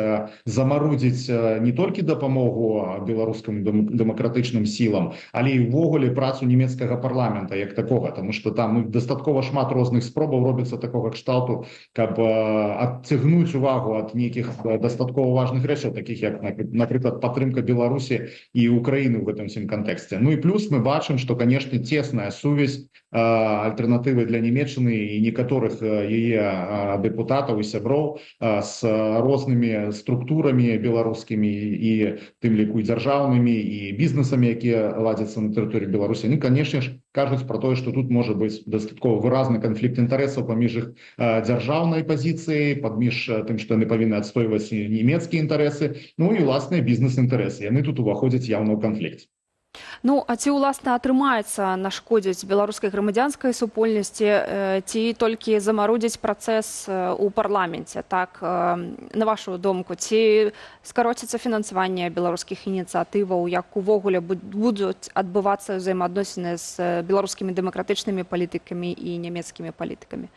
замарудзіць не толькі дапамогу беларускім дэмакратычным сілам, але і ўвогуле працу нямецкага парламента як такога, таму што там, ну, дастаткова шмат розных спробаў робіцца такога кшталту, каб адцягнуць увагу ад нейкіх дастаткова важных рэчаў, такіх як, напрыклад, падтрымка Беларусі і Украіны ў гэтым усім кантэксце. Ну і плюс мы бачым, што, канешне, цесная сувязь Альтэрнатывы для Нямеччыны і некаторых яе дэпутатаў і сяброў з рознымі структурамі беларускімі, і тым ліку і дзяржаўнымі, і бізнесамі, якія ладзяцца на тэрыторыі Беларусі. Они, конечно ж, кажуць пра тое, што тут можа быць дастаткова выразны канфлікт інтарэсаў паміж іх дзяржаўнай пазіцыяй, паміж тым, што яны павінны адстойваць нямецкія інтарэсы, ну і ўласныя бізнес-інтарэсы. Яны тут уваходзяць яўна ў канфлікт.
Ну, а ці ўласна атрымаецца нашкодзіць беларускай грамадзянскай супольнасці ці толькі замарудзіць працэс у парламенце, так, на вашу думку, ці скароціцца фінансаванне беларускіх ініцыятываў, як увогуле будуць адбывацца ўзаемаадносіны з беларускімі дэмакратычнымі палітыкамі і нямецкімі палітыкамі?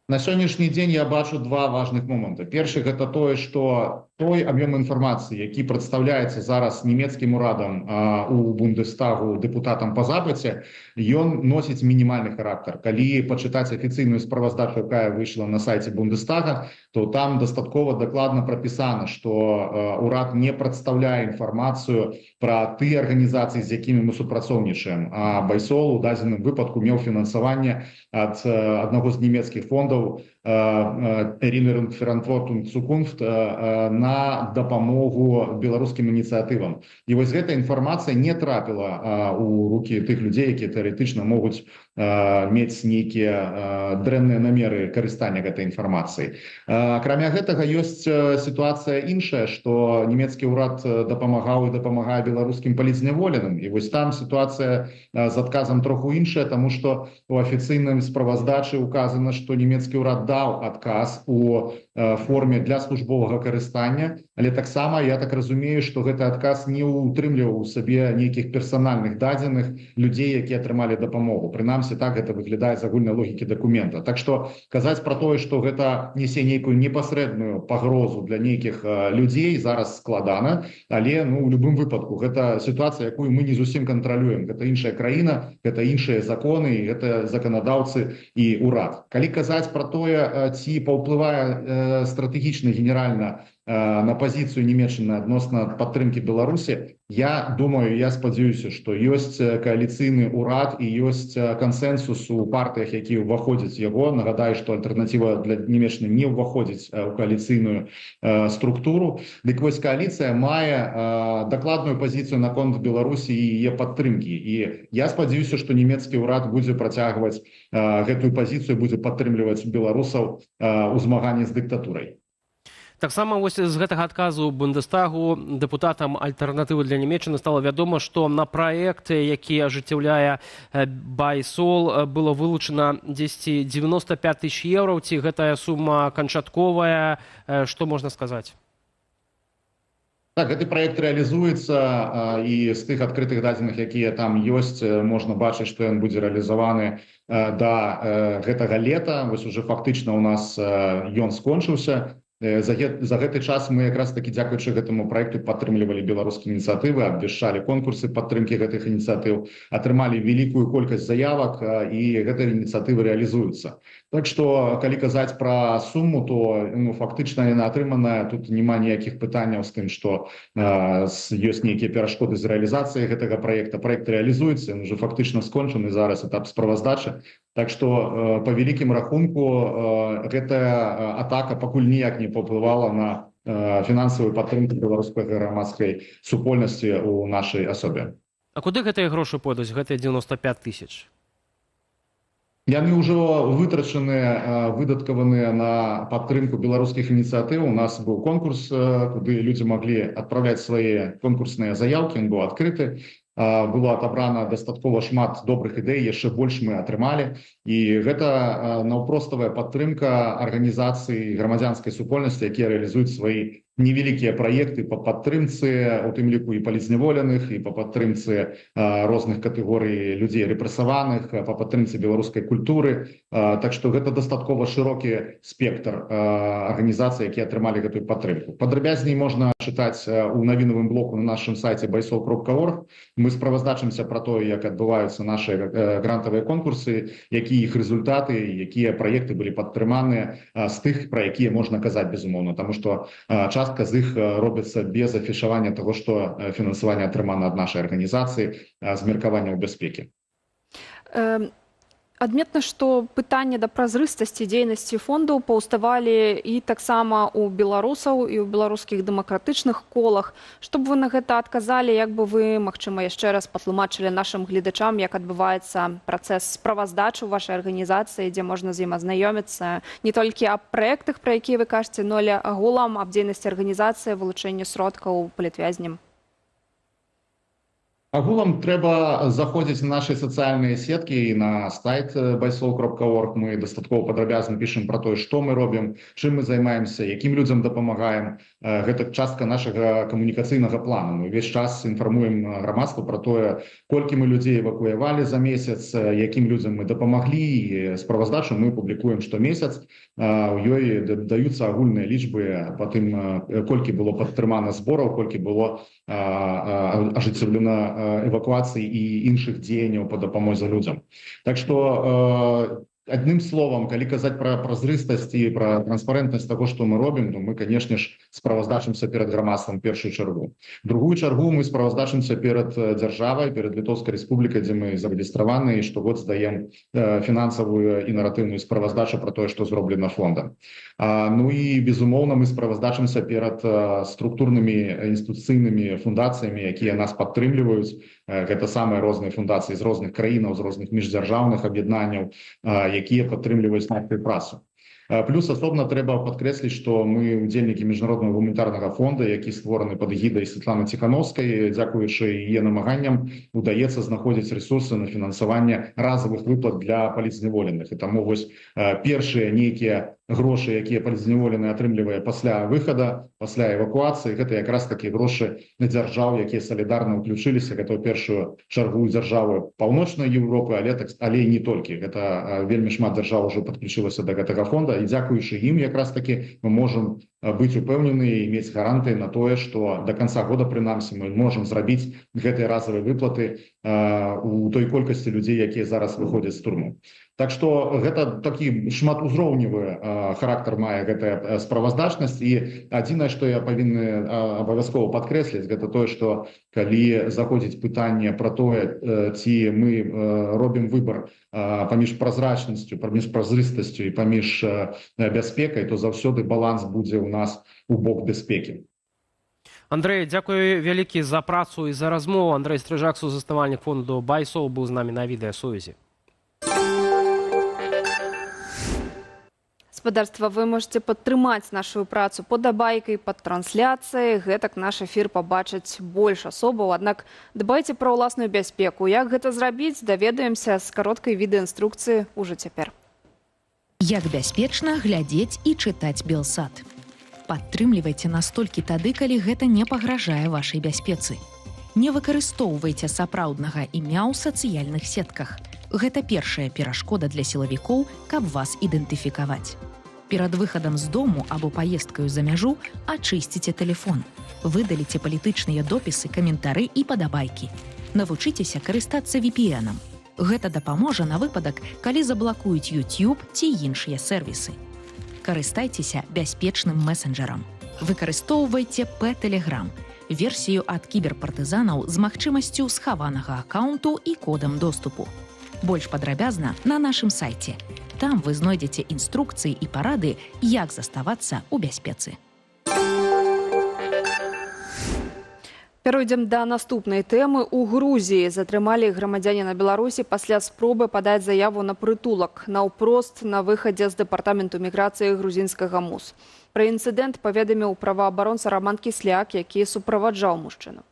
На сённяшні дзень я бачу два важных моманта. Першы — гэта тое, што той аб'ём інфармацыі, які прадстаўляецца зараз нямецкім урадам у Бундестагу дэпутатам па запыце, ён носіць мінімальны характар. Калі пачытаць афіцыйную справаздачу, якая выйшла на сайце Бундестага, то там дастаткова дакладна прапісана, што урад не прадстаўляе інфармацыю пра тыя арганізацыі, з якімі мы супрацоўнічаем. А Байсол у дадзеным выпадку меў фінансаванне ад аднаго з нямецкіх фондаў Erinnerung, Verantwortung, Zukunft на дапамогу беларускім ініцыятывам. І вось гэта інфармацыя не трапіла у рукі тых людзей, якія тэарэтычна могуць мець нейкія дрэнныя намеры карыстання гэтай інфармацыяй. Акрамя гэтага, ёсць сітуацыя іншая, што нямецкі ўрад дапамагаў і дапамагае беларускім палітзняволеным. І вось там сітуацыя з адказам троху іншая, таму што у афіцыйным справаздачы указана, што нямецкі ўрад даў адказ у форме для службовага карыстання, але таксама я так разумею, што гэты адказ не ўтрымліваў у сабе нейкіх персанальных дадзеных людзей, якія атрымалі дапамогу. Прынамсі, так гэта выглядае з агульнай логікі дакумента. Так што казаць пра тое, што гэта несе нейкую непасрэдную пагрозу для нейкіх людзей, зараз складана, але, ну, у любым выпадку гэта сітуацыя, якую мы не зусім кантралюем. Гэта іншая краіна, гэта іншыя законы, гэта заканадаўцы і ўрад. Калі казаць пра тое, ці паўплывае стратэгічна генеральна на пазіцыю Нямеччыны адносна падтрымкі Беларусі, я думаю, я спадзяюся, што ёсць кааліцыйны ўрад і ёсць кансенсус у партыях, якія ўваходзяць яго. Нагадаю, што Альтэрнатыва для Нямеччыны не ўваходзіць у кааліцыйную структуру. Дык вось, кааліцыя мае дакладную пазіцыю наконт Беларусі і яе падтрымкі. І я спадзяюся, што нямецкі ўрад будзе працягваць гэтую пазіцыю, будзе падтрымліваць беларусаў у змаганні з дыктатурай.
Таксама вось з гэтага адказу Бундестагу дэпутатам Альтэрнатывы для Нямеччыны стала вядома, што на праект, які ажыццяўляе Байсол, было вылучана дзесьці 95 тысяч еўраў. Ці гэтая сума канчатковая? Што можна сказаць?
Так, гэты праект рэалізуецца, і з тых адкрытых дадзеных, якія там ёсць, можна бачыць, што ён будзе рэалізаваны да гэтага лета. Вось уже фактычна у нас ён скончыўся. За гэты час мы якраз такі, дзякуючы гэтаму праекту, падтрымлівалі беларускія ініцыятывы, абвяшчалі конкурсы падтрымкі гэтых ініцыятыў, атрымалі вялікую колькасць заявак, і гэтыя ініцыятывы рэалізуюцца. Так што, калі казаць пра суму, то, ну, фактычна яна атрыманая, тут няма ніякіх пытанняў з тым, што ёсць нейкія перашкоды з рэалізацыяй гэтага праекта. Праект рэалізуецца, ён уже фактычна скончаны, зараз этап справаздачы. Так што, па вялікім рахунку, гэтая атака пакуль ніяк не паўплывала на фінансавую падтрымку беларускай грамадскай супольнасці ў нашай асобе.
А куды гэтыя грошы пойдуць, гэтыя 95 тысяч?
Яны ўжо вытрачаныя, выдаткаваныя на падтрымку беларускіх ініцыятыў. У нас быў конкурс, куды людзі маглі адпраўляць свае конкурсныя заяўкі, ён быў адкрыты. Было отобрана дастаткова шмат добрых ідэй, яшчэ больш мы атрымалі. І гэта наўпроставая падтрымка арганізацыі грамадзянскай супольнасці, якія рэалізуюць свае невялікія праекты па падтрымцы, у тым ліку і палітзняволеных, і па падтрымцы розных катэгорый людзей рэпрэсаваных, па падтрымцы беларускай культуры. Так што гэта дастаткова шырокі спектр арганізацый, якія атрымалі гэтую падтрымку. Падрабязней можна чытаць у навінавым блоку на нашым сайце baisol.org. Мы справаздачымся пра тое, як адбываюцца нашы грантавыя конкурсы, якія іх рэзультаты, якія праекты былі падтрыманыя з тых, пра якія можна казаць, безумоўна, таму што частка з іх робіцца без афішавання таго, што фінансаванне атрымана ад нашай арганізацыі з меркаванняў бяспекі.
Адметна, што пытанне да празрыстасці дзейнасці фонду паўставалі і таксама ў беларусаў, і ў беларускіх дэмакратычных колах. Што б вы на гэта адказалі, як бы вы, магчыма, яшчэ раз патлумачылі нашым гледачам, як адбываецца працэс справаздачы ў вашай арганізацыі, дзе можна з ім азнаёміцца не толькі аб праектах, пра якія вы кажаце, но але агулам аб дзейнасці арганізацыі, вылучэнні сродкаў палітвязням?
Агулам трэба заходзіць на нашыя сацыяльныя сеткі і на сайт baisol.org. Мы дастаткова падрабязна пішам пра тое, што мы робім, чым мы займаемся, якім людзям дапамагаем. Гэта частка нашага камунікацыйнага плану. Мы ўвесь час інфармуем грамадства пра тое, колькі мы людзей эвакуявалі за месяц, якім людзям мы дапамаглі. Справаздачу мы публікуем штомесяц. У ёй даюцца агульныя лічбы па тым, колькі было падтрымана збораў, колькі было ажыццяўлена эвакуацыі і іншых дзеянняў па дапамозе людзям. Так што, адным словам, калі казаць пра празрыстасць і пра транспарэнтнасць таго, што мы робім, то мы, канешне ж, справаздачымся перад грамадствам першую чаргу. Другую чаргу мы справаздачымся перад дзяржавай, перад Літоўскай Рэспублікай, дзе мы зарэгістраваны і штогод здаем фінансавую і наратыўную справаздачу пра тое, што зроблена фондам. Ну і, безумоўна, мы справаздачымся перад структурнымі інстытуцыйнымі фундацыямі, якія нас падтрымліваюць. Гэта самыя розныя фундацыі з розных краінаў, з розных міждзяржаўных аб'яднанняў, якія падтрымліваюць нашу працу. Плюс асобна трэба падкрэсліць, што мы удзельнікі міжнароднага гуманітарнага фонда, які створаны пад эгідай Светланы Ціхановскай. Дзякуючы яе намаганням удаецца знаходзіць рэсурсы на фінансаванне разавых выплат для палітзняволеных. І таму вось першыя нейкія грошы, якія палітзняволены атрымлівае пасля выхада, пасля эвакуацыі, гэта якраз такі грошы дзяржаў, якія салідарна ўключыліся. Гэта ў першую чаргу дзяржавы Паўночнай Еўропы, але і не толькі. Гэта вельмі шмат дзяржаў ужо падключылася да гэтага фонда, і дзякуючы ім якраз такі мы можам быць упэўнены і мець гарантыі на тое, што да канца года прынамсі мы можам зрабіць гэтыя разавыя выплаты у той колькасці людзей, якія зараз выходзяць з турму. Так што гэта такі шматузроўневы характар мае гэтая справаздачнасць. І адзінае, што я павінны абавязкова падкрэсліць, гэта тое, што калі заходзіць пытанне пра тое, ці мы робім выбар паміж празрачнасцю, паміж празрыстасцю і паміж бяспекай, то заўсёды баланс будзе ў нас у бок бяспекі.
Андрэй, дзякуй вялікі за працу і за размову. Андрэй Стрыжак, сузаснавальнік фонду «Байсол», быў з намі на відэасувязі.
Спадарства, вы можете падтрымаць нашу працу падабайкай, пад трансляцыяй. Гэтак наш эфір пабачыць больш асобаў. Аднак дбайце пра ўласную бяспеку. Як гэта зрабіць, даведаемся з кароткай відэаінструкцыі ўжо цяпер.
Як бяспечна глядзець і чытаць Белсат. Падтрымлівайце нас толькі тады, калі гэта не пагражае вашай бяспецы. Не выкарыстоўвайце сапраўднага імя ў сацыяльных сетках. Гэта першая перашкода для сілавікоў, каб вас ідэнтыфікаваць. Перад выхадам з дому або паездкаю за мяжу ачысціце тэлефон. Выдаліце палітычныя допісы, каментары і падабайкі. Навучыцеся карыстацца VPN-ам. Гэта дапаможа на выпадак, калі заблакуюць YouTube ці іншыя сервісы. Карыстайцеся бяспечным месенджерам. Выкарыстоўвайце П-тэлеграм, версію ад кіберпартызанаў з магчымасцю схаванага акаўнту і кодам доступу. Больш падрабязна на нашым сайце. Там вы знойдзеце інструкцыі і парады, як заставацца ў бяспецы.
Пяройдзем да наступнай тэмы. У Грузіі затрымалі грамадзяніна Беларусі пасля спробы падаць заяву на прытулак наўпрост на выхадзе з дэпартаменту міграцыі грузінскага МУС. Пра інцыдэнт паведаміў праваабаронца Раман Кісляк, які суправаджаў мужчыну.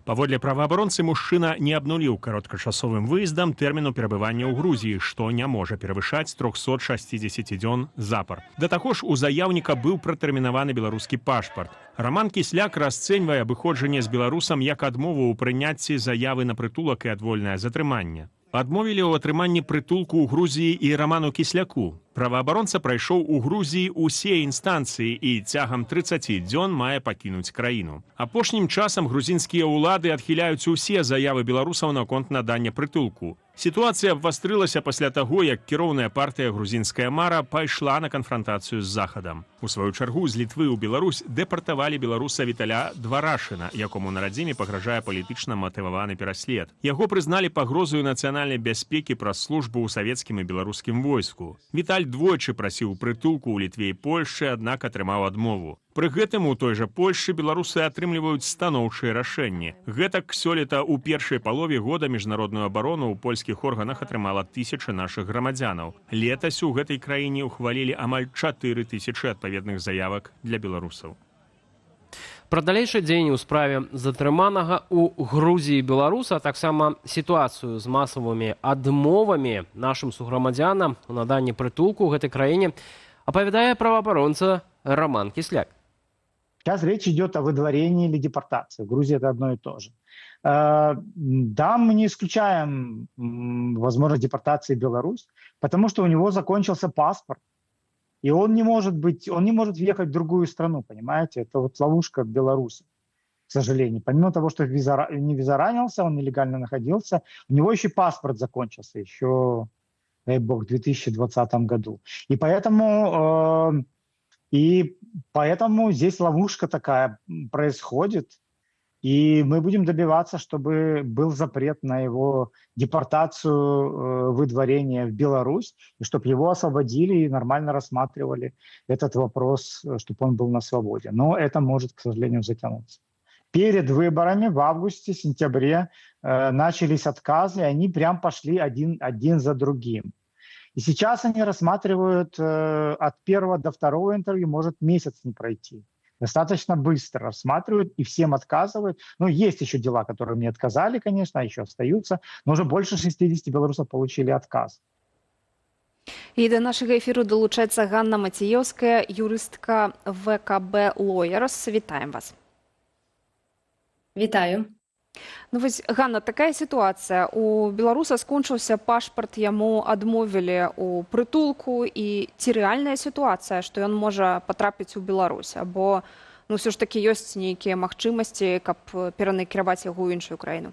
Паводле праваабаронцы, мужчына не абнуліў кароткачасовым выездам тэрміну перабывання ў Грузіі, што не можа перавышаць 360 дзён запар. Да таго ж, у заяўніка быў пратэрмінаваны беларускі пашпарт. Раман Кісляк расцэньвае абыходжанне з беларусам як адмову ў прыняцці заявы на прытулак і адвольнае затрыманне. Адмовілі ў атрыманні прытулку ў Грузіі і Раману Кісляку. Праваабаронца прайшоў у Грузіі ўсе інстанцыі і цягам 30 дзён мае пакінуць краіну. Апошнім часам грузінскія ўлады адхіляюць усе заявы беларусаў наконт надання прытулку. Сітуацыя абвастрылася пасля таго, як кіроўная партыя «Грузінская мара» пайшла на канфрантацыю з Захадам. У сваю чаргу з Літвы ў Беларусь дэпартавалі беларуса Віталя Дварашына, якому на радзіме пагражае палітычна матываваны пераслед. Яго прызналі пагрозаю нацыянальнай бяспекі праз службу ў савецкім і беларускім войску. Віталь двойчы прасіў прытулку ў Літве і Польшчы, аднак атрымаў адмову. Пры гэтым у той жа Польшчы беларусы атрымліваюць станоўчыя рашэнні. Гэтак сёлета ў першай палове года міжнародную абарону ў польскіх органах атрымала 1000 нашых грамадзянаў. Летась у гэтай краіне ўхвалілі амаль 4000 адпаведных заявак для беларусаў.
Пра далейшыя дзеянні ў справе затрыманага ў Грузіі беларуса, а таксама сітуацыю з масавымі адмовамі нашым суграмадзянам у наданні прытулку ў гэтай краіне апавядае праваабаронца Раман Кісляк.
Сейчас речь идет о выдворении или депортации. В Грузии это одно и то же. Да, мы не исключаем возможность депортации в Беларусь, потому что у него закончился паспорт, и он не может въехать в другую страну, понимаете? Это вот ловушка Беларуси, к сожалению. Помимо того, что не визаранился, он нелегально находился, у него еще паспорт закончился еще, дай бог, в 2020 году. И поэтому здесь ловушка такая происходит, и мы будем добиваться, чтобы был запрет на его депортацию, выдворение в Беларусь, и чтобы его освободили и нормально рассматривали этот вопрос, чтобы он был на свободе. Но это может, к сожалению, затянуться. Перед выборами в августе, сентябре начались отказы, и они прям пошли один за другим. И сейчас они рассматривают от первого до второго интервью, может месяц не пройти. Достаточно быстро рассматривают и всем отказывают. Ну, есть еще дела, которые мне отказали, конечно, еще остаются, но уже больше 60 белорусов получили отказ.
І да нашага эфіру далучаецца Ганна Маціеўская, юрыстка ВКБ «Лоерс». Вітаем вас.
Вітаю.
Ну вось, Ганна, такая сітуацыя. У беларуса скончыўся пашпарт, яму адмовілі ў прытулку. І ці рэальная сітуацыя, што ён можа патрапіць у Беларусь? Або, ну, ўсё ж такі ёсць нейкія магчымасці, каб перанакіраваць яго ў іншую краіну?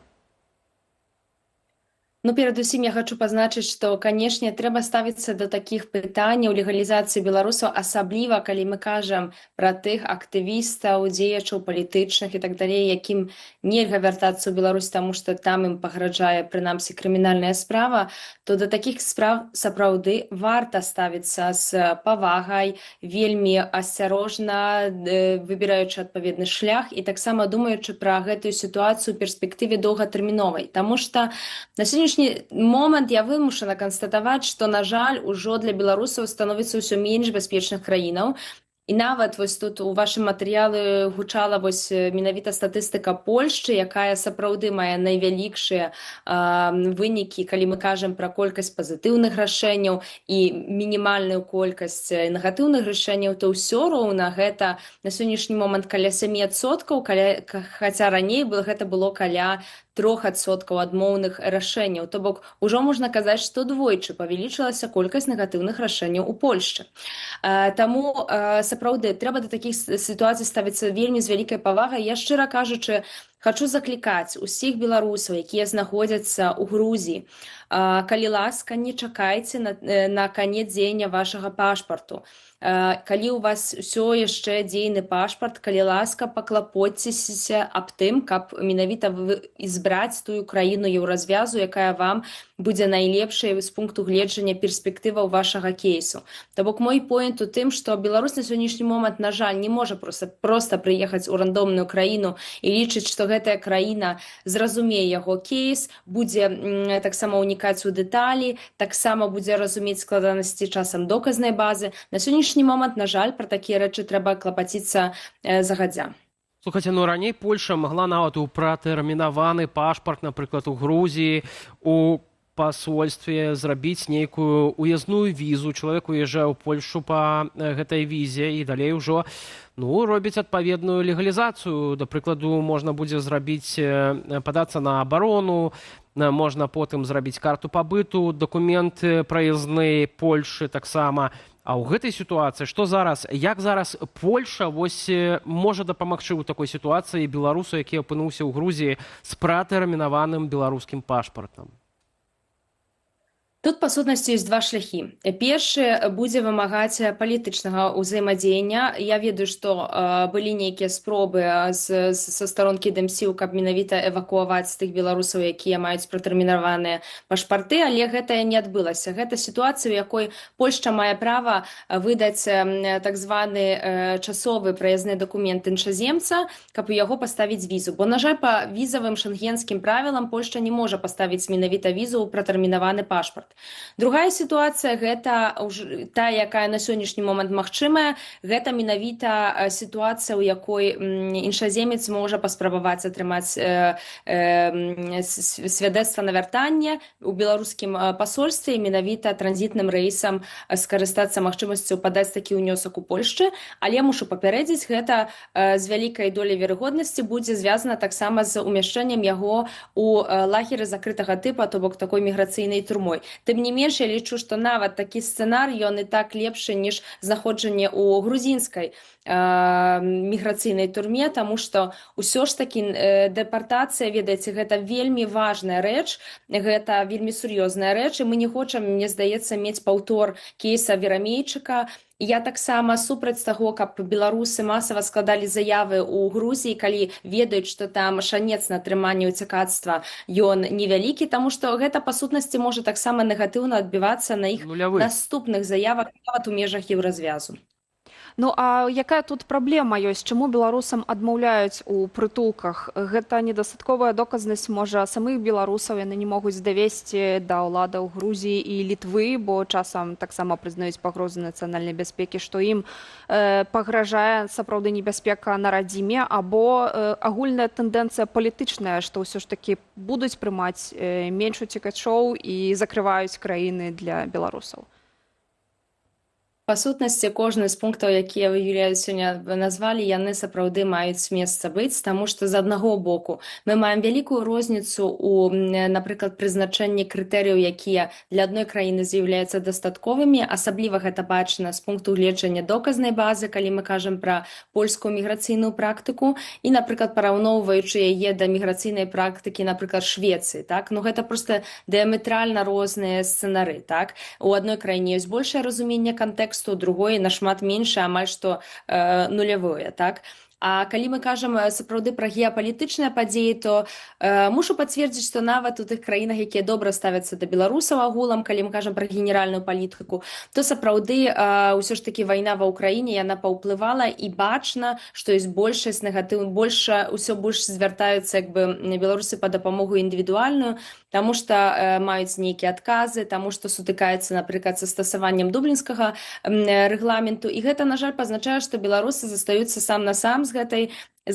Ну, перадусім я хачу пазначыць, што, канешне, трэба ставіцца да такіх пытанняў легалізацыі беларусаў, асабліва калі мы кажам пра тых актывістаў, дзеячаў палітычных і так далей, якім нельга вяртацца ў Беларусь, таму што там ім пагражае прынамсі крымінальная справа, то да такіх спраў сапраўды варта ставіцца з павагай, вельмі асцярожна, выбіраючы адпаведны шлях і таксама думаючы пра гэтую сітуацыю ў перспектыве доўгатэрміновай, таму што на сённяшні момант я вымушана канстатаваць, што, на жаль, ужо для беларусаў становіцца ўсё менш бяспечных краінаў. І нават вось тут у вашым матэрыялы гучала вось менавіта статыстыка Польшчы, якая сапраўды мае найвялікшыя вынікі, калі мы кажам пра колькасць пазітыўных рашэнняў і мінімальную колькасць негатыўных рашэнняў, то ўсё роўна гэта на сённяшні момант каля 7%, хаця раней гэта было каля 3% адмоўных рашэнняў. То бок ужо можна казаць, што двойчы павялічылася колькасць негатыўных рашэнняў у Польшчы. Таму сапраўды трэба да такіх сітуацый ставіцца вельмі з вялікай павагай. Я, шчыра кажучы, хачу заклікаць усіх беларусаў, якія знаходзяцца ў Грузіі: калі ласка, не чакайце на канец дзеяння вашага пашпарту. Калі ў вас усё яшчэ дзейны пашпарт, калі ласка, паклапоццеся аб тым, каб менавіта избраць тую краіну Еўразвязу, якая вам будзе найлепшай з пункту гледжання перспектываў вашага кейсу. То бок мой поінт у тым, што Беларусь на сённяшні момант, на жаль, не можа проста прыехаць у рандомную краіну і лічыць, што гэтая краіна зразумее яго кейс, будзе таксама ўнікаць у дэталі, таксама будзе разумець складанасці часам доказнай базы. На сённяшні момант, на жаль, пра такія рэчы трэба клапаціцца загадзя.
Слухайце, ну раней Польша магла нават у пратэрмінаваны пашпарт, напрыклад, у Грузіі, у пасольстве зрабіць нейкую уязную візу. Чалавек уязджае ў Польшу па гэтай візе і далей ўжо, ну, робіць адпаведную легалізацыю. Да прыкладу, можна будзе зрабіць, падацца на абарону, можна потым зрабіць карту пабыту, дакументы праязны Польшы таксама. А ў гэтай сітуацыі што зараз, як зараз Польша вось можа дапамагчы ў такой сітуацыі беларусу, які апынуўся ў Грузіі з пратэрмінаваным беларускім пашпартам?
Тут, па сутнасці, ёсць два шляхі. Першы будзе вымагаць палітычнага ўзаемадзеяння. Я ведаю, што былі нейкія спробы са старонкі дэмсіл, каб менавіта эвакуаваць тых беларусаў, якія маюць пратэрмінаваныя пашпарты, але гэта не адбылася. Гэта сітуацыя, у якой Польшча мае права выдаць так званы часовы праязны дакумент іншаземца, каб у яго паставіць візу. Бо, на жаль, па візавым шэнгенскім правілам Польшча не можа паставіць менавіта візу ў пратэрмінаваны пашпарт. Другая сітуацыя — гэта тая, якая на сённяшні момант магчымая, гэта менавіта сітуацыя, у якой іншаземец можа паспрабаваць атрымаць свядэцтва на вяртанне ў беларускім пасольстве і менавіта транзітным рэйсам скарыстацца магчымасцю падаць такі ўнёсак у Польшчы, але мушу папярэдзіць, гэта з вялікай доляй верагоднасці будзе звязана таксама з умяшчэннем яго у лагеры закрытага тыпа, то бок такой міграцыйнай турмой. Тым не менш, я лічу, што нават такі сцэнар, ён і так лепшы, ніж знаходжанне ў грузінскай міграцыйнай турме, таму што ўсё ж такі дэпартацыя, ведаеце, гэта вельмі важная рэч, гэта вельмі сур'ёзная рэч, і мы не хочам, мне здаецца, мець паўтор кейса Верамейчыка. Я таксама супраць таго, каб беларусы масава складалі заявы ў Грузіі, калі ведаюць, што там шанец на атрыманне ўцякацтва ён невялікі, таму што гэта па сутнасці можа таксама негатыўна адбівацца на іх
Нулявы.
наступных заявах нават у межах Еўразвязу.
Ну а якая тут праблема ёсць? Чаму беларусам адмаўляюць у прытулках? Гэта недастатковая доказнасць, можа, самых беларусаў, яны не могуць давесці да ўладаў Грузіі і Літвы, бо часам таксама прызнаюць пагрозы нацыянальнай бяспекі, што ім пагражае сапраўды небяспека на радзіме, або агульная тэндэнцыя палітычная, што ўсё ж такі будуць прымаць менш уцекачоў і закрываюць краіны для беларусаў?
Па сутнасці, кожны з пунктаў, якія вы, Юлія, сёння назвалі, яны сапраўды маюць месца быць, таму што з аднаго боку мы маем вялікую розніцу у, напрыклад, прызначэнні крытэрыяў, якія для адной краіны з'яўляюцца дастатковымі, асабліва гэта бачна з пункту гледжання доказнай базы, калі мы кажам пра польскую міграцыйную практыку і, напрыклад, параўноўваючы яе да міграцыйнай практыкі, напрыклад, Швецыі, так? Ну, гэта проста дыяметральна розныя сцэнары, так? У адной краіне ёсць большае разуменне кантэксту, другой нашмат меншае, амаль што нулявое, так? А калі мы кажам сапраўды пра геапалітычныя падзеі, то мушу пацвердзіць, што нават у тых краінах, якія добра ставяцца да беларусаў агулам, калі мы кажам пра генеральную палітыку, то сапраўды ўсё ж такі вайна ва Ўкраіне, яна паўплывала, і бачна, што ёсць большасць негатыў, больш, усё больш звяртаюцца як бы беларусы па дапамогу індывідуальную, таму што Таму што маюць нейкія адказы, таму што сутыкаюцца, напрыклад, са стасаваннем Дублінскага рэгламенту. І гэта, на жаль, пазначае, што беларусы застаюцца сам на сам з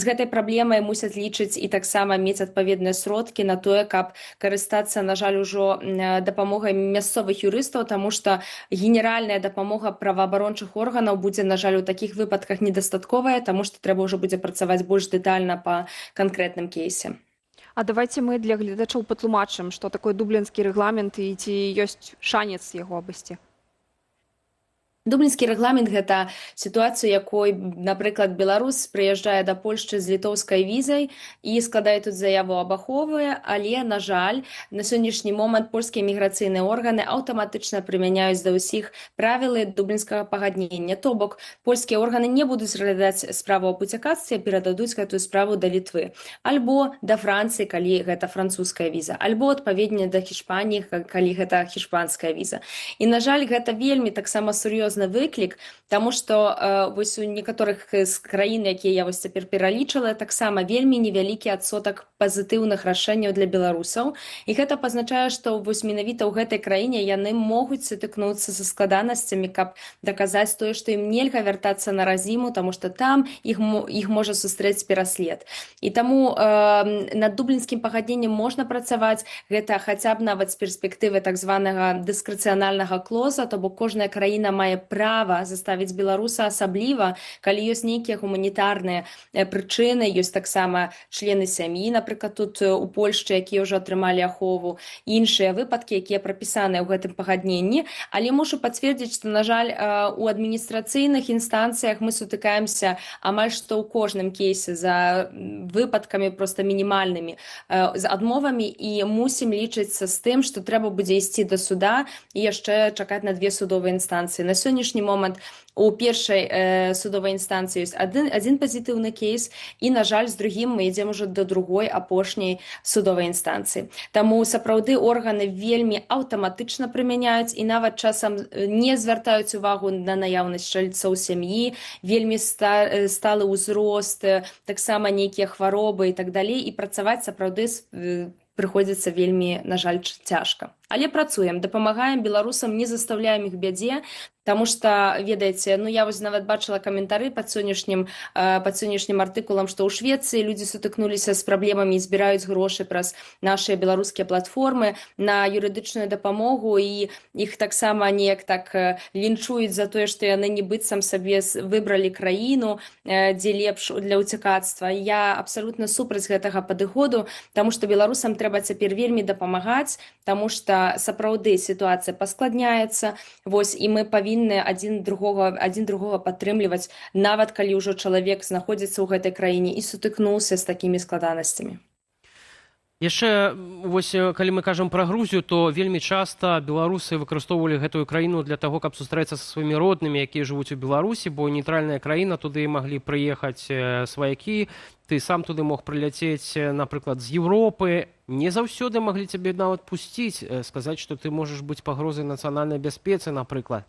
гэтай праблемай, мусяць лічыць і таксама мець адпаведныя сродкі на тое, каб карыстацца, на жаль, ужо дапамогай мясцовых юрыстаў, таму што генеральная дапамога праваабарончых органаў будзе, на жаль, у такіх выпадках недастатковая, таму што трэба ўжо будзе працаваць больш дэтальна па канкрэтным кейсе.
А давайте мы для гледачоў патлумачым, што такое Дублінскі рэгламент і ці ёсць шанец яго абысці.
Дублінскі рэгламент — гэта сітуацыя, якой, напрыклад, беларус прыязджае да Польшчы з літоўскай візай і складае тут заяву аб ахове, але, на жаль, на сённяшні момант польскія міграцыйныя органы аўтаматычна прымяняюць да ўсіх правілы Дублінскага пагаднення. То бок польскія органы не будуць разглядаць справу аб уцякацтве, перададуць гэтую справу да Літвы альбо да Францыі, калі гэта французская віза, альбо адпаведна да Хішпаніі, калі гэта хішпанская віза. І, на жаль, гэта вельмі таксама сур'ёзны выклік, таму што вось у некаторых з краін, якія я вось цяпер пералічыла, таксама вельмі невялікі адсотак пазітыўных рашэнняў для беларусаў. І гэта пазначае, што вось менавіта ў гэтай краіне яны могуць сутыкнуцца са складанасцямі, каб даказаць тое, што ім нельга вяртацца на радзіму, таму што там іх можа сустрэць пераслед. І таму над Дублінскім пагадненнем можна працаваць, гэта хаця б нават з перспектывы так званага дыскрэцыянальнага клоза, то бок кожная краіна мае права заставіць беларуса, асабліва калі ёсць нейкія гуманітарныя прычыны, ёсць таксама члены сям'і, напрыклад, тут у Польшчы, якія ўжо атрымалі ахову, іншыя выпадкі, якія прапісаныя ў гэтым пагадненні. Але мушу пацвердзіць, што, на жаль, у адміністрацыйных інстанцыях мы сутыкаемся амаль што ў кожным кейсе за выпадкамі проста мінімальнымі з адмовамі і мусім лічыцца з тым, што трэба будзе ісці да суда і яшчэ чакаць на две судовыя інстанцыі. На сённяшні момант у першай судовай інстанцыі ёсць адзін пазітыўны кейс, і, на жаль, з другім мы ідзем ужо да другой, апошняй судовай інстанцыі. Таму сапраўды органы вельмі аўтаматычна прымяняюць і нават часам не звяртаюць увагу на наяўнасць чальцоў сям'і, вельмі сталы ўзрост, таксама нейкія хваробы і так далей, і працаваць сапраўды прыходзіцца вельмі, на жаль, цяжка. Але працуем, дапамагаем беларусам, не застаўляем іх бядзе. Таму што, ведаеце, ну, я вось нават бачыла каментары пад сённяшнім артыкулам, што ў Швецыі людзі сутыкнуліся з праблемамі і збіраюць грошы праз нашыя беларускія платформы на юрыдычную дапамогу, і іх таксама неяк так лінчуюць за тое, што яны нібыццам сабе выбралі краіну, дзе лепш для ўцякацтва. Я абсалютна супраць гэтага падыходу, таму што беларусам трэба цяпер вельмі дапамагаць, таму што сапраўды сітуацыя паскладняецца. Вось, і мы павінны адзін другога падтрымліваць, нават калі ўжо чалавек знаходзіцца ў гэтай краіне і сутыкнуўся з такімі складанасцямі.
Яшчэ вось калі мы кажам пра Грузію, то вельмі часта беларусы выкарыстоўвалі гэтую краіну для таго, каб сустрэцца са сваімі роднымі, якія жывуць у Беларусі, бо нейтральная краіна, туды маглі прыехаць сваякі, ты сам туды мог прыляцець, напрыклад, з Еўропы. Не заўсёды маглі цябе нават пусціць, сказаць, што ты можаш быць пагрозай нацыянальнай бяспецы, напрыклад.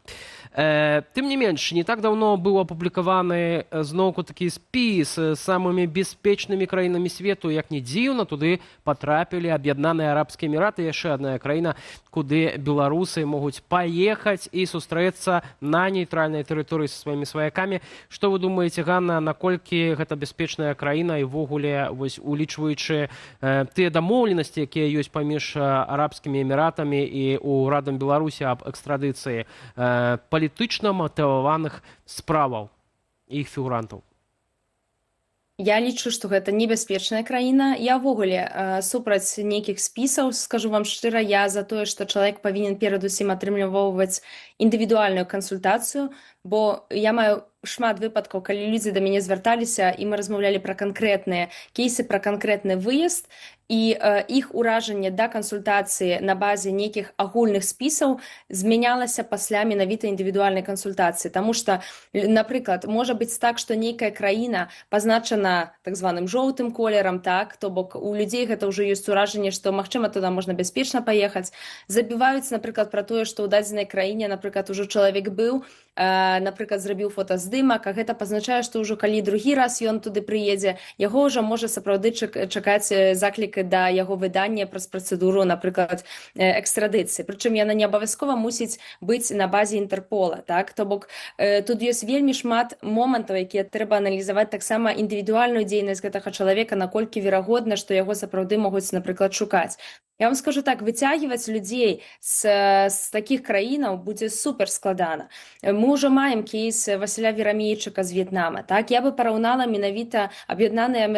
Тым не менш, не так даўно быў апублікаваны зноўку такі спіс з самымі бяспечнымі краінамі свету. Як не дзіўна, туды патрапілі Аб'яднаныя Арабскія Эміраты, яшчэ адная краіна, куды беларусы могуць паехаць і сустрэцца на нейтральнай тэрыторыі са сваімі сваякамі. Што вы думаеце, Ганна, наколькі гэта бяспечная краіна і ўвогуле, вось улічваючы тыя дамоўленасці, якія ёсць паміж Арабскімі Эміратамі і урадам Беларусі аб экстрадыцыі палітычна матываваных справаў і іх фігурантаў?
Я лічу, што гэта небяспечная краіна. Я ўвогуле супраць нейкіх спісаў, скажу вам шчыра, я за тое, што чалавек павінен перадусім атрымлівоўваць індывідуальную кансультацыю, бо я маю шмат выпадкаў, калі людзі да мяне звярталіся і мы размаўлялі пра канкрэтныя кейсы, пра канкрэтны выезд, і іх уражанне да кансультацыі на базе нейкіх агульных спісаў змянялася пасля менавіта індывідуальнай кансультацыі. Таму што, напрыклад, можа быць так, што нейкая краіна пазначана так званым жоўтым колерам, так, то бок у людзей гэта ўжо ёсць уражанне, што, магчыма, туды можна бяспечна паехаць. Забіваюць, напрыклад, пра тое, што ў дадзенай краіне, напрыклад, ужо чалавек быў, напрыклад, зрабіў фотаздымак, а гэта пазначае, што ўжо калі другі раз ён туды прыедзе, яго ўжо можа сапраўды чакаць заклік да яго выдання праз працэдуру, напрыклад, экстрадыцыі. Прычым яна не абавязкова мусіць быць на базе Інтэрпола, так? То бок тут ёсць вельмі шмат момантаў, якія трэба аналізаваць, таксама індывідуальную дзейнасць гэтага чалавека, наколькі верагодна, што яго сапраўды могуць, напрыклад, шукаць. Я вам скажу так, выцягваць людзей з такіх краінаў будзе супер складана. Мы ўжо маем кейс Васіля Верамейчыка з В'етнама. Так? Я бы параўнала менавіта Аб'яднаныя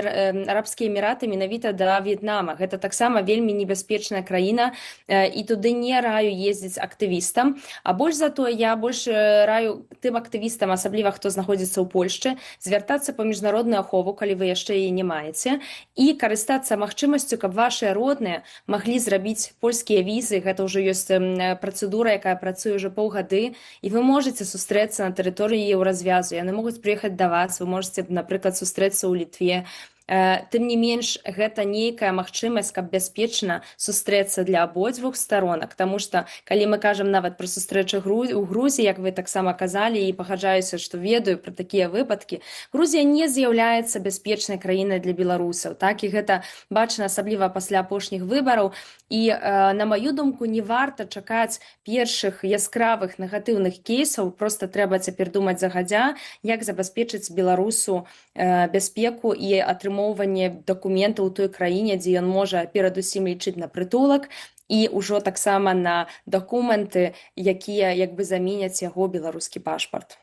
Арабскія Эміраты менавіта да В'етнама. Гэта таксама вельмі небяспечная краіна, і туды не раю ездзіць актывістам. А больш за тое, я больш раю тым актывістам, асабліва хто знаходзіцца ў Польшчы, звяртацца па міжнародную ахову, калі вы яшчэ яе не маеце, і карыстацца магчымасцю, каб вашыя родныя маглі зрабіць польскія візы. Гэта ўжо ёсць працэдура, якая працуе ўжо паўгады, і вы можаце сустрэцца на тэрыторыі Еўразвязу. Яны могуць прыехаць да вас, вы можаце, напрыклад, сустрэцца ў Літве. Тым не менш, гэта нейкая магчымасць, каб бяспечна сустрэцца для абодвух сторонак, таму што калі мы кажам нават пра сустрэчы ў Грузіі, як вы таксама казалі, і пагаджаюся, што ведаю пра такія выпадкі, Грузія не з'яўляецца бяспечнай краінай для беларусаў, так, і гэта бачна асабліва пасля апошніх выбараў. І на маю думку, не варта чакаць першых яскравых негатыўных кейсаў, проста трэба цяпер думаць загадзя, як забяспечыць беларусу бяспеку і атрымоўванне дакументаў у той краіне, дзе ён можа перадусім лічыць на прытулак і ўжо таксама на дакументы, якія як бы заменяць яго беларускі пашпарт.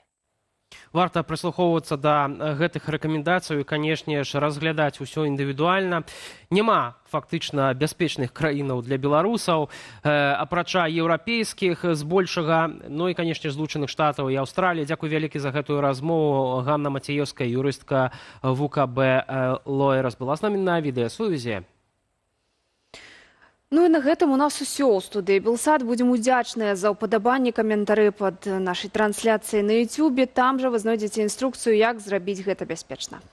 Варта прыслухоўвацца да гэтых рэкамендацый і, канешне ж, разглядаць усё індывідуальна. Няма фактычна бяспечных краінаў для беларусаў, апрача еўрапейскіх збольшага, ну і, канешне ж, Злучаных Штатаў і Аўстраліі. Дзякуй вялікі за гэтую размову. Ганна Мацееўская, юрыстка ВУКБ Лоерас, была з намі на відэасувязі.
Ну і на гэтым у нас усё ў студыі Белсат. Будзем удзячныя за ўпадабанні, каментары пад нашай трансляцыяй на Ютубе. Там жа вы знойдзеце інструкцыю, як зрабіць гэта бяспечна.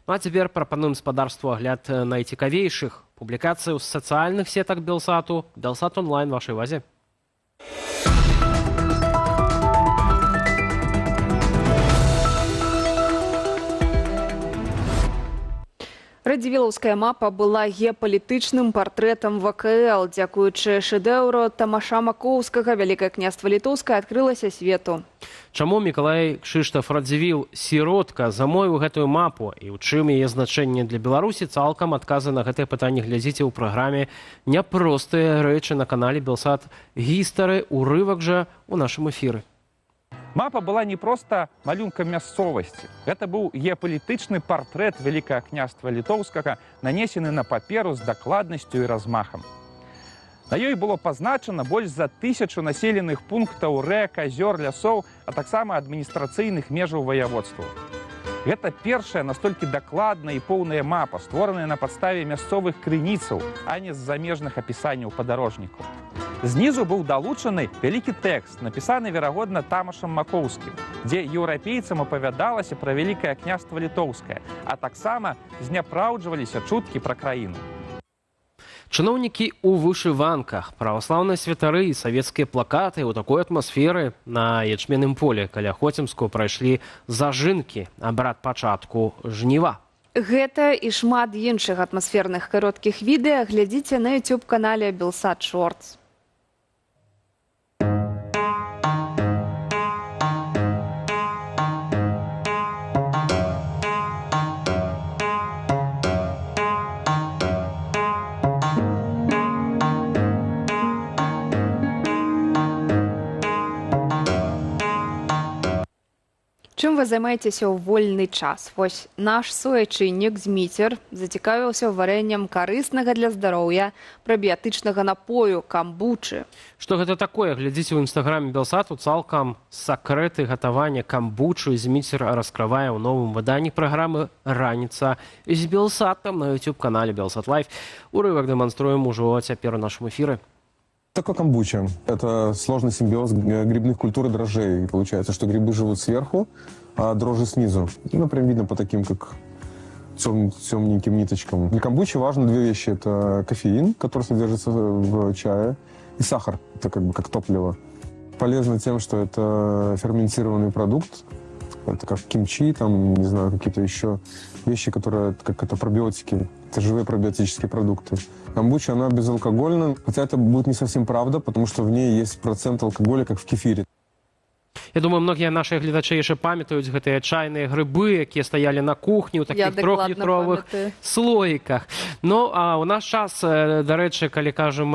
Ну а цяпер прапануем спадарству агляд найцікавейшых публікацый у сацыяльных сетак Белсату. Белсат онлайн вашай увазе.
Радзівілаўская мапа была геапалітычным партрэтам ВКЛ. Дзякуючы шэдэўру Тамаша Макоўскага Вялікае княства Літоўскае адкрылася свету.
Чаму Мікалай Кшыштаф Радзівіл сіротка замовіў гэтую мапу і ў чым яе значэнне для Беларусі, цалкам адказы на гэтае пытанне глядзіце ў праграме «Няпростыя рэчы» на канале Белсат Гістары. Урывак жа ў нашым эфіры.
Мапа была не проста малюнкам мясцовасці. Гэта быў геапалітычны партрэт Вялікага княства Літоўскага, нанесены на паперу з дакладнасцю і размахам. На ёй было пазначана больш за 1000 населеных пунктаў, рэк, азёр, лясоў, а таксама адміністрацыйных межаў ваяводстваў. Гэта першая настолькі дакладная і поўная мапа, створаная на падставе мясцовых крыніцаў, а не з замежных апісанняў падарожнікаў. Знізу быў далучаны вялікі тэкст, напісаны, верагодна, Тамашам Макоўскім, дзе еўрапейцам апавядалася пра Вялікае княства Літоўскае, а таксама зняпраўджваліся чуткі пра краіну.
Чыноўнікі ў вышыванках, праваслаўныя святары і савецкія плакаты ў такой атмасферы на ячменным поле каля Хоцімску прайшлі зажынкі, абрад пачатку жніва.
Гэта і шмат іншых атмасферных кароткіх відэа глядзіце на YouTube-канале Белсат Шортс. Чым вы займаецеся ў вольны час? Вось наш суайчыннік Зміцер зацікавіўся варэннем карыснага для здароўя прабіятычнага напою камбучы.
Што гэта такое? Глядзіце ў інстаграме Белсату цалкам сакрэты гатавання камбучы Зміцер раскрывае ў новым выданні праграмы «Раніца з Белсатам» на YouTube-канале Белсат Лайф. Урывак дэманструем ужо цяпер у нашым эфіры.
Такое камбуча. Это сложный симбиоз грибных культур и дрожжей. И получается, что грибы живут сверху, а дрожжи снизу. Ну, прям видно по таким, как темненьким ниточкам. Для камбучи важно две вещи. Это кофеин, который содержится в чае, и сахар. Это как бы как топливо. Полезно тем, что это ферментированный продукт. Это как кимчи, там, не знаю, какие-то еще вещи, которые, как это пробиотики. Это живые пробиотические продукты. Камбуча, она безалкогольна, хотя это будет не совсем правда, потому что в ней есть процент алкоголя, как в кефире.
Я думаю, многія нашыя гледачы яшчэ памятаюць гэтыя чайныя грыбы, якія стаялі на кухні ў
Я
такіх
дакладна
трохлітровых
памятаю.
слоіках. Ну а ў наш час, дарэчы, калі кажам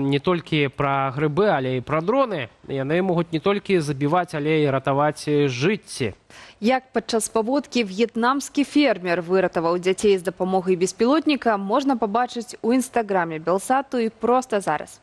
не толькі пра грыбы, але і пра дроны, яны могуць не толькі забіваць, але і ратаваць жыцці.
Як падчас паводкі в'етнамскі фермер выратаваў дзяцей з дапамогай беспілотніка, можна пабачыць у інстаграме Белсату і проста зараз.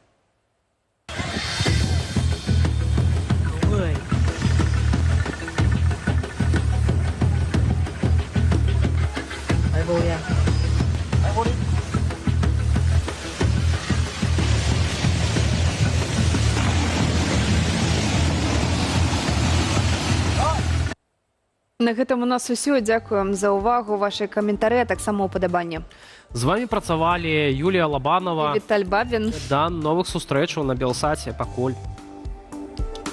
На гэтым у нас усё. Дзякуем за ўвагу, вашы каментары, а таксама ўпадабанне.
З вамі працавалі Юлія Лабанова,
Віталь Бабін.
Да новых сустрэчаў на Белсаце. Пакуль.